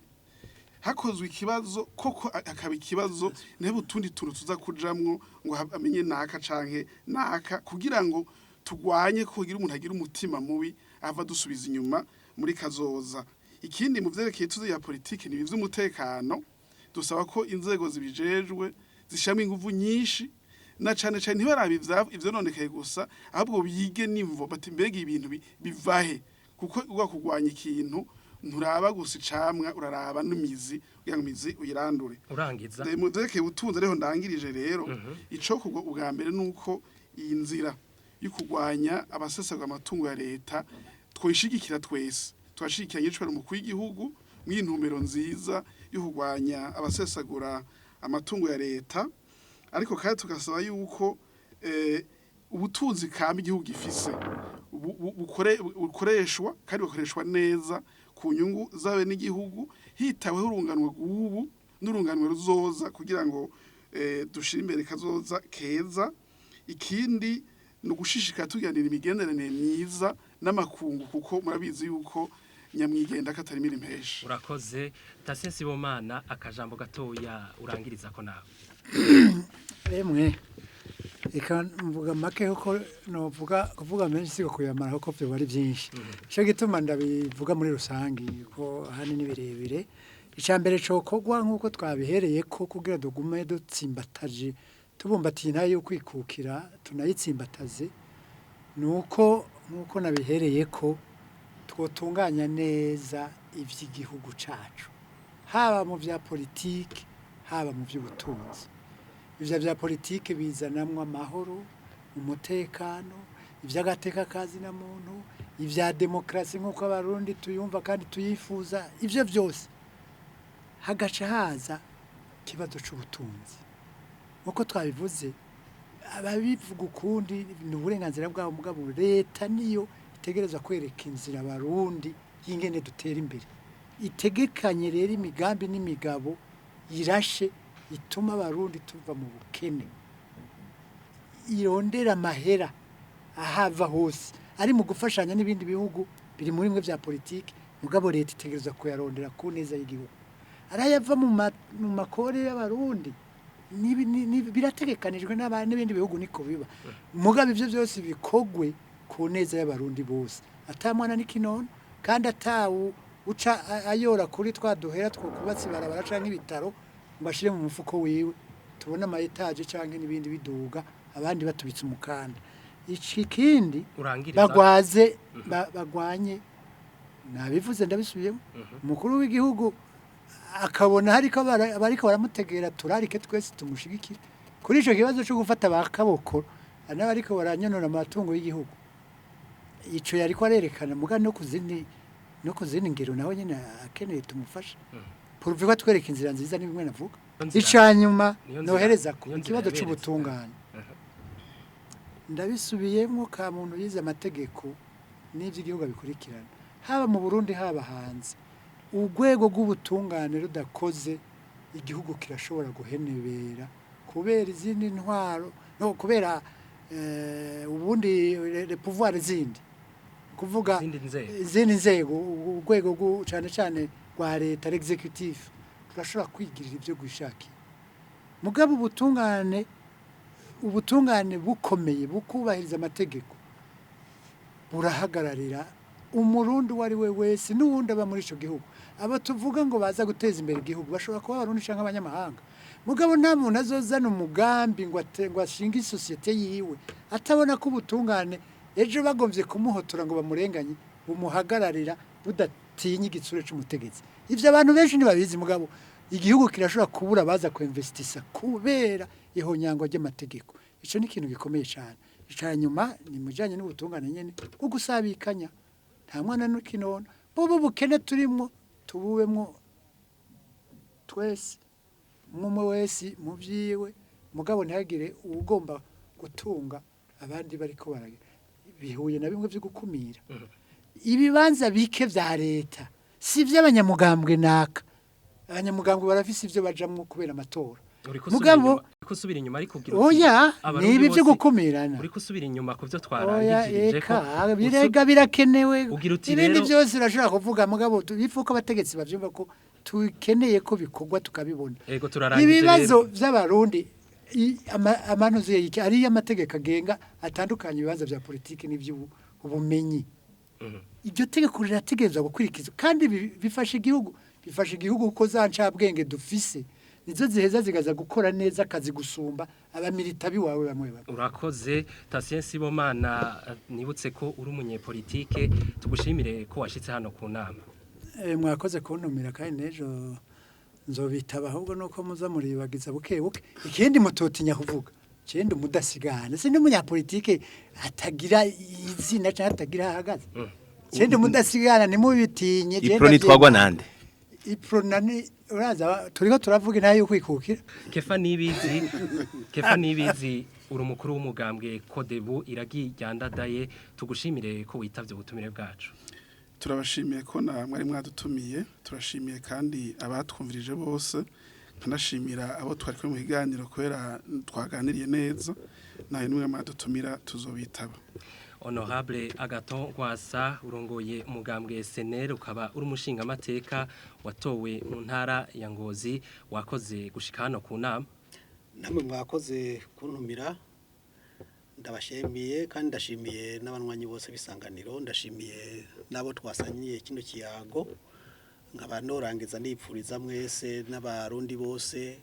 hakozwe ikibazo koko, akaba ikibazo, ntebe utundi tuntu tuza kujamwo ngo amenye naka canke naka, kugira ngo tugwanye ko kugira umuntu agira umutima mubi ava dusubiza inyuma muri kazoza. Ikindi mu vyerekeye ituze ya politike ni ivy'umutekano. Dusaba ko inzego zibijejwe zishyiramo inguvu nyinshi, na cane cane ntibarabe ivyononekaye gusa, ahubwo bige n'imvo, bati: "Mbega ibintu bivahe?" Kuko uga kurwanya ikintu nturaba gusa icamwa, uraraba n'imizi kugira ngo imizi uyirandure. Urangiza. Mu vyerekeye ubutunzi ariho ndangirije rero, ico kugwa ubwa mbere nuko iyi nzira yo kurwanya abasesagura amatungo ya leta twishigikira twese, twashigikira nyicwa umukuru w'igihugu mw'iyi ntumbero nziza yo kurwanya abasesagura amatungo ya leta. Ariko kandi tugasaba yuko ubutunzi kama igihugu gifise bukoreshwa kandi bukoreshwa neza ku nyungu zabe n'igihugu, hitaweho urunganwe rw'ubu n'urunganwe ruzoza, kugira ngo dushire imbere kazoza keza. Ikindi ni ugushishikara tuganira imigenderanire myiza n'amakungu, kuko murabizi yuko nyamwigenda katarimira impesha. Urakoze Tatien Sibomana, akajambo gatoya urangiriza ko nawe. Emwe, reka mvuga make, kuko novuga kuvuga menshi siko kuyamara, kuko byo ari byinshi. Cyo gituma ndabivuga muri rusangi, ko ahanini birebire. Icya mbere cokogwa, nk'uko twabihereye ko, kugira dugume dutsimbataje, tubumbatiye intahe yo kwikukira, tunayitsimbataze, ni uko nk'uko nabihereye ko twotunganya neza iby'igihugu cacu, haba mu bya politiki, haba mu by'ubutunzi. Ivyo vya politike bizanamwo amahoro, umutekano, ivy'agateka kazi na muntu, ivya demokarasi nk'uko Abarundi tuyumva kandi tuyifuza, ivyo vyose. Hagaca haza ikibazo c'ubutunzi, nkuko twabivuze, ababivuga ukundi ni uburenganzira bwabo, mugabo leta niyo itegerezwa kwereka inzira abarundi y'ingene dutera imbere, itegekanye rero imigambi n'imigabo irashe ituma abarundi tuva mu bukene, irondera amahera ahava hose ari mu gufashanya n'ibindi bihugu biri muri bimwe bya politiki, mugabo leta itegerezwa kuyarondera ku neza y'igihugu. Arayava mu makore y'abarundi birategekanijwe n'ibindi bihugu niko biba, mugabo ivyo byose bikogwe ku neza y'abarundi bose, ata mwana n'ikinono, kandi atawu uca ayora kuri twa duhera two kubatse ibarabara canke ibitaro ngo ashire mu mufuko wiwe, tubone ama etaje canke n'ibindi biduga abandi batubitse umukanda. Iki kindi Urangiriza. Bagwaze bagwanye, nabivuze ndabisubiyemo, umukuru w'igihugu akabona hariko bariko baramutegera, turarike twese tumushigikire kuri ico kibazo cyo gufata ba kaboko n'abariko baranyonora amatungo y'igihugu. Ico yariko arerekana muga no kuzindi ngero naho nyene akeneye tumufasha pourvu ko atwereka inzira nziza, ni bimwe navuga. Niyo nzira- Icanyuma niyo nzira- nohereza ku niyo nzira ikibazo yaberetse. c'ubutungane, ndabisubiyemo, ka muntu yize amategeko n'iby'igihugu abikurikirana, haba mu Burundi haba hanze, urwego rw'ubutungane rudakoze igihugu kirashobora guhenebera kubera izindi ntwaro no kubera ubundi le pouvoir zindi kuvuga Izindi nzego. Izindi nzego, urwego cyane cyane rwa leta, l'exécutif, turashobora kwigirira ibyo gwishakiye, mugabo ubutungane bukomeye bukubahiriza amategeko burahagararira umurundi uwo ari we wese n'uwundi aba muri ico gihugu. Abo tuvuga ngo baza guteza imbere igihugu bashobora kuba abarundi canke abanyamahanga, mugabo nta muntu azozana umugambi ngo ashinge isosiyete yiwe atabona ko ubutungane ejo bagomvye kumuhotora ngo bamurenganye bumuhagararira budatinya igitsure c'umutegetsi. Ivyo abantu benshi ntibabizi, mugabo igihugu kirashobora kubura baza kuinvestisa kubera ihonyangwa ry'amategeko. Ico ni ikintu gikomeye cyane. Ica nyuma ni mujanye n'ubutungane nyene bwo gusabikanya, nta mwana n'ikinono, bubu bukene turimwo tububemwo twese, umwe wese mu vyiwe, mugabo ntihagire uwugomba gutunga abandi bariko baragira. Bihuye na bimwe vyo gukumira ibibanza bike vya leta, si ivy'abanyamugambwe naka, abanyamugambwe barafise ivyo bajamwo kubera amatora. Uriko usubira Mugabo inyuma, uriko usubira inyuma ariko ugira uti, oya, abarundi ni ibi vyo bose- gukumirana. Uriko usubira inyuma ku byo Oya, twarangirije ko eka birega birakenewe. Ugira uti Ibindi rero- byose urashobora kuvuga, mugabo bifuko abategetsi bavyumva ko tukeneye ko bikorwa tukabibona. Ego, turarangije Ibibazo rero. by'abarundi amanuzi yiki ariyo amategeko agenga atandukanye ibibazo bya politiki n'iby'ubumenyi, iryo tegeko rirategerezwa gukurikizwa kandi bifasha igihugu kuko za ncabwenge dufise nizo ziheza zigaza gukora neza akazi gusumba abamilita biwawe bamwe bamwe. Urakoze, Tatien Sibomana. Nibutse ko uri umunyepolitike, tugushimire ko washitse hano ku nama. Mwakoze kuntumira kandi n'ejo nzobitaba, ahubwo nuko muza muribagiza buke buke. Ikindi mutotinya kuvuga, ikindi mudasigana, si n'umunyapolitike atagira izina cyangwa atagira aho ahagaze, ikindi mudasigana ntimubitinye. Ipro nitwagwa nande? Iprona ni uraza turiko turavuga intahe y'ukwikukira. Kefa Nibizi, Kefa Nibizi, uri umukuru w'umugambwe Kodebu Iragi Ryandadaye, tugushimire ko witavye ubutumire bwacu. Turabashimiye ko na mwari mwadutumiye, turashimiye kandi abatwumvirije bose, nkanashimira abo twari kumwe mu kiganiro kubera twaganiriye neza. Nawe nimwe mwadutumira tuzobitaba. Honorable Agathon Rwasa, urongoye umugambwe SNL, ukaba uri umushinga amateka watowe mu ntara ya Ngozi, wakoze gushika hano ku nama. Namwe mwakoze kuntumira, ndabashimiye kandi ndashimiye n'abanywanyi bose b'isanganiro, ndashimiye n'abo twasanyiye kino kiyago, nkaba norangiza nipfuriza mwese n'abarundi bose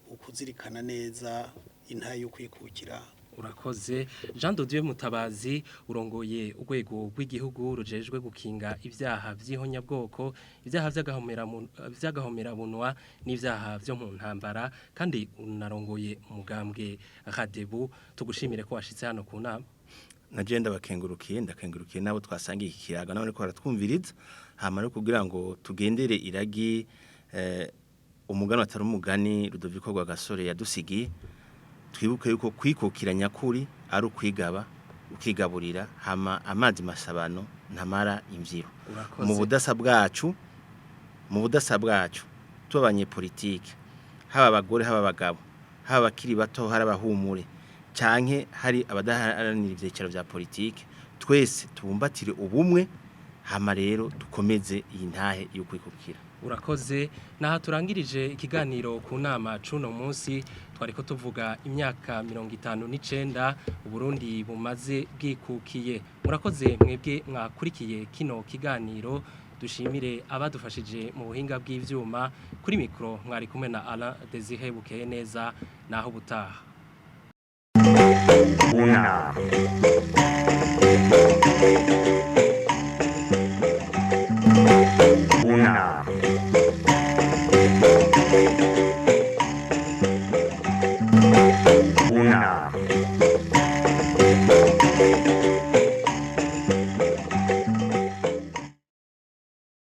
ukuzirikana neza intahe yo kwikukira. Urakoze. Jean de Dieu Mutabazi, urongoye urwego rw'igihugu rujejwe gukinga ibyaha by'ihonyabwoko, ibyaha vy'agahomerabunwa n'ibyaha vyo mu ntambara, kandi unarongoye umugambwe Radebu, tugushimire ko washitse hano ku nama. Na je ndabakengurukiye, ndakengurukiye nabo twasangiye iki kiyago nabo ariko baratwumviriza, hama no kugira ngo tugendere iragi. Umugani atari umugani Rudoviko Rwagasore yadusigiye, twibuke yuko kwikukira nyakuri ari ukwigaba, ukigaburira, hama amazi masabano ntamara imvyiro. Urakoze. Mu budasa bwacu, mu budasa bwacu tuba abanyepolitike, haba abagore, haba abagabo, haba abakiri bato, hari abahumure canke hari abadaharanira ivyicaro vya politike, twese tubumbatire ubumwe, hama rero dukomeze iyi ntahe y'ukwikukira. Urakoze. Naha turangirije ikiganiro ku nama cuno munsi, twariko tuvuga imyaka 59 Uburundi bumaze bwikukiye. Murakoze mwebwe mwakurikiye kino kiganiro. Dushimire abadufashije mu buhinga bw'ivyuma. Kuri mikro mwari kumwe na Alain Desire Bukeye neza. Naho butaha. Unama.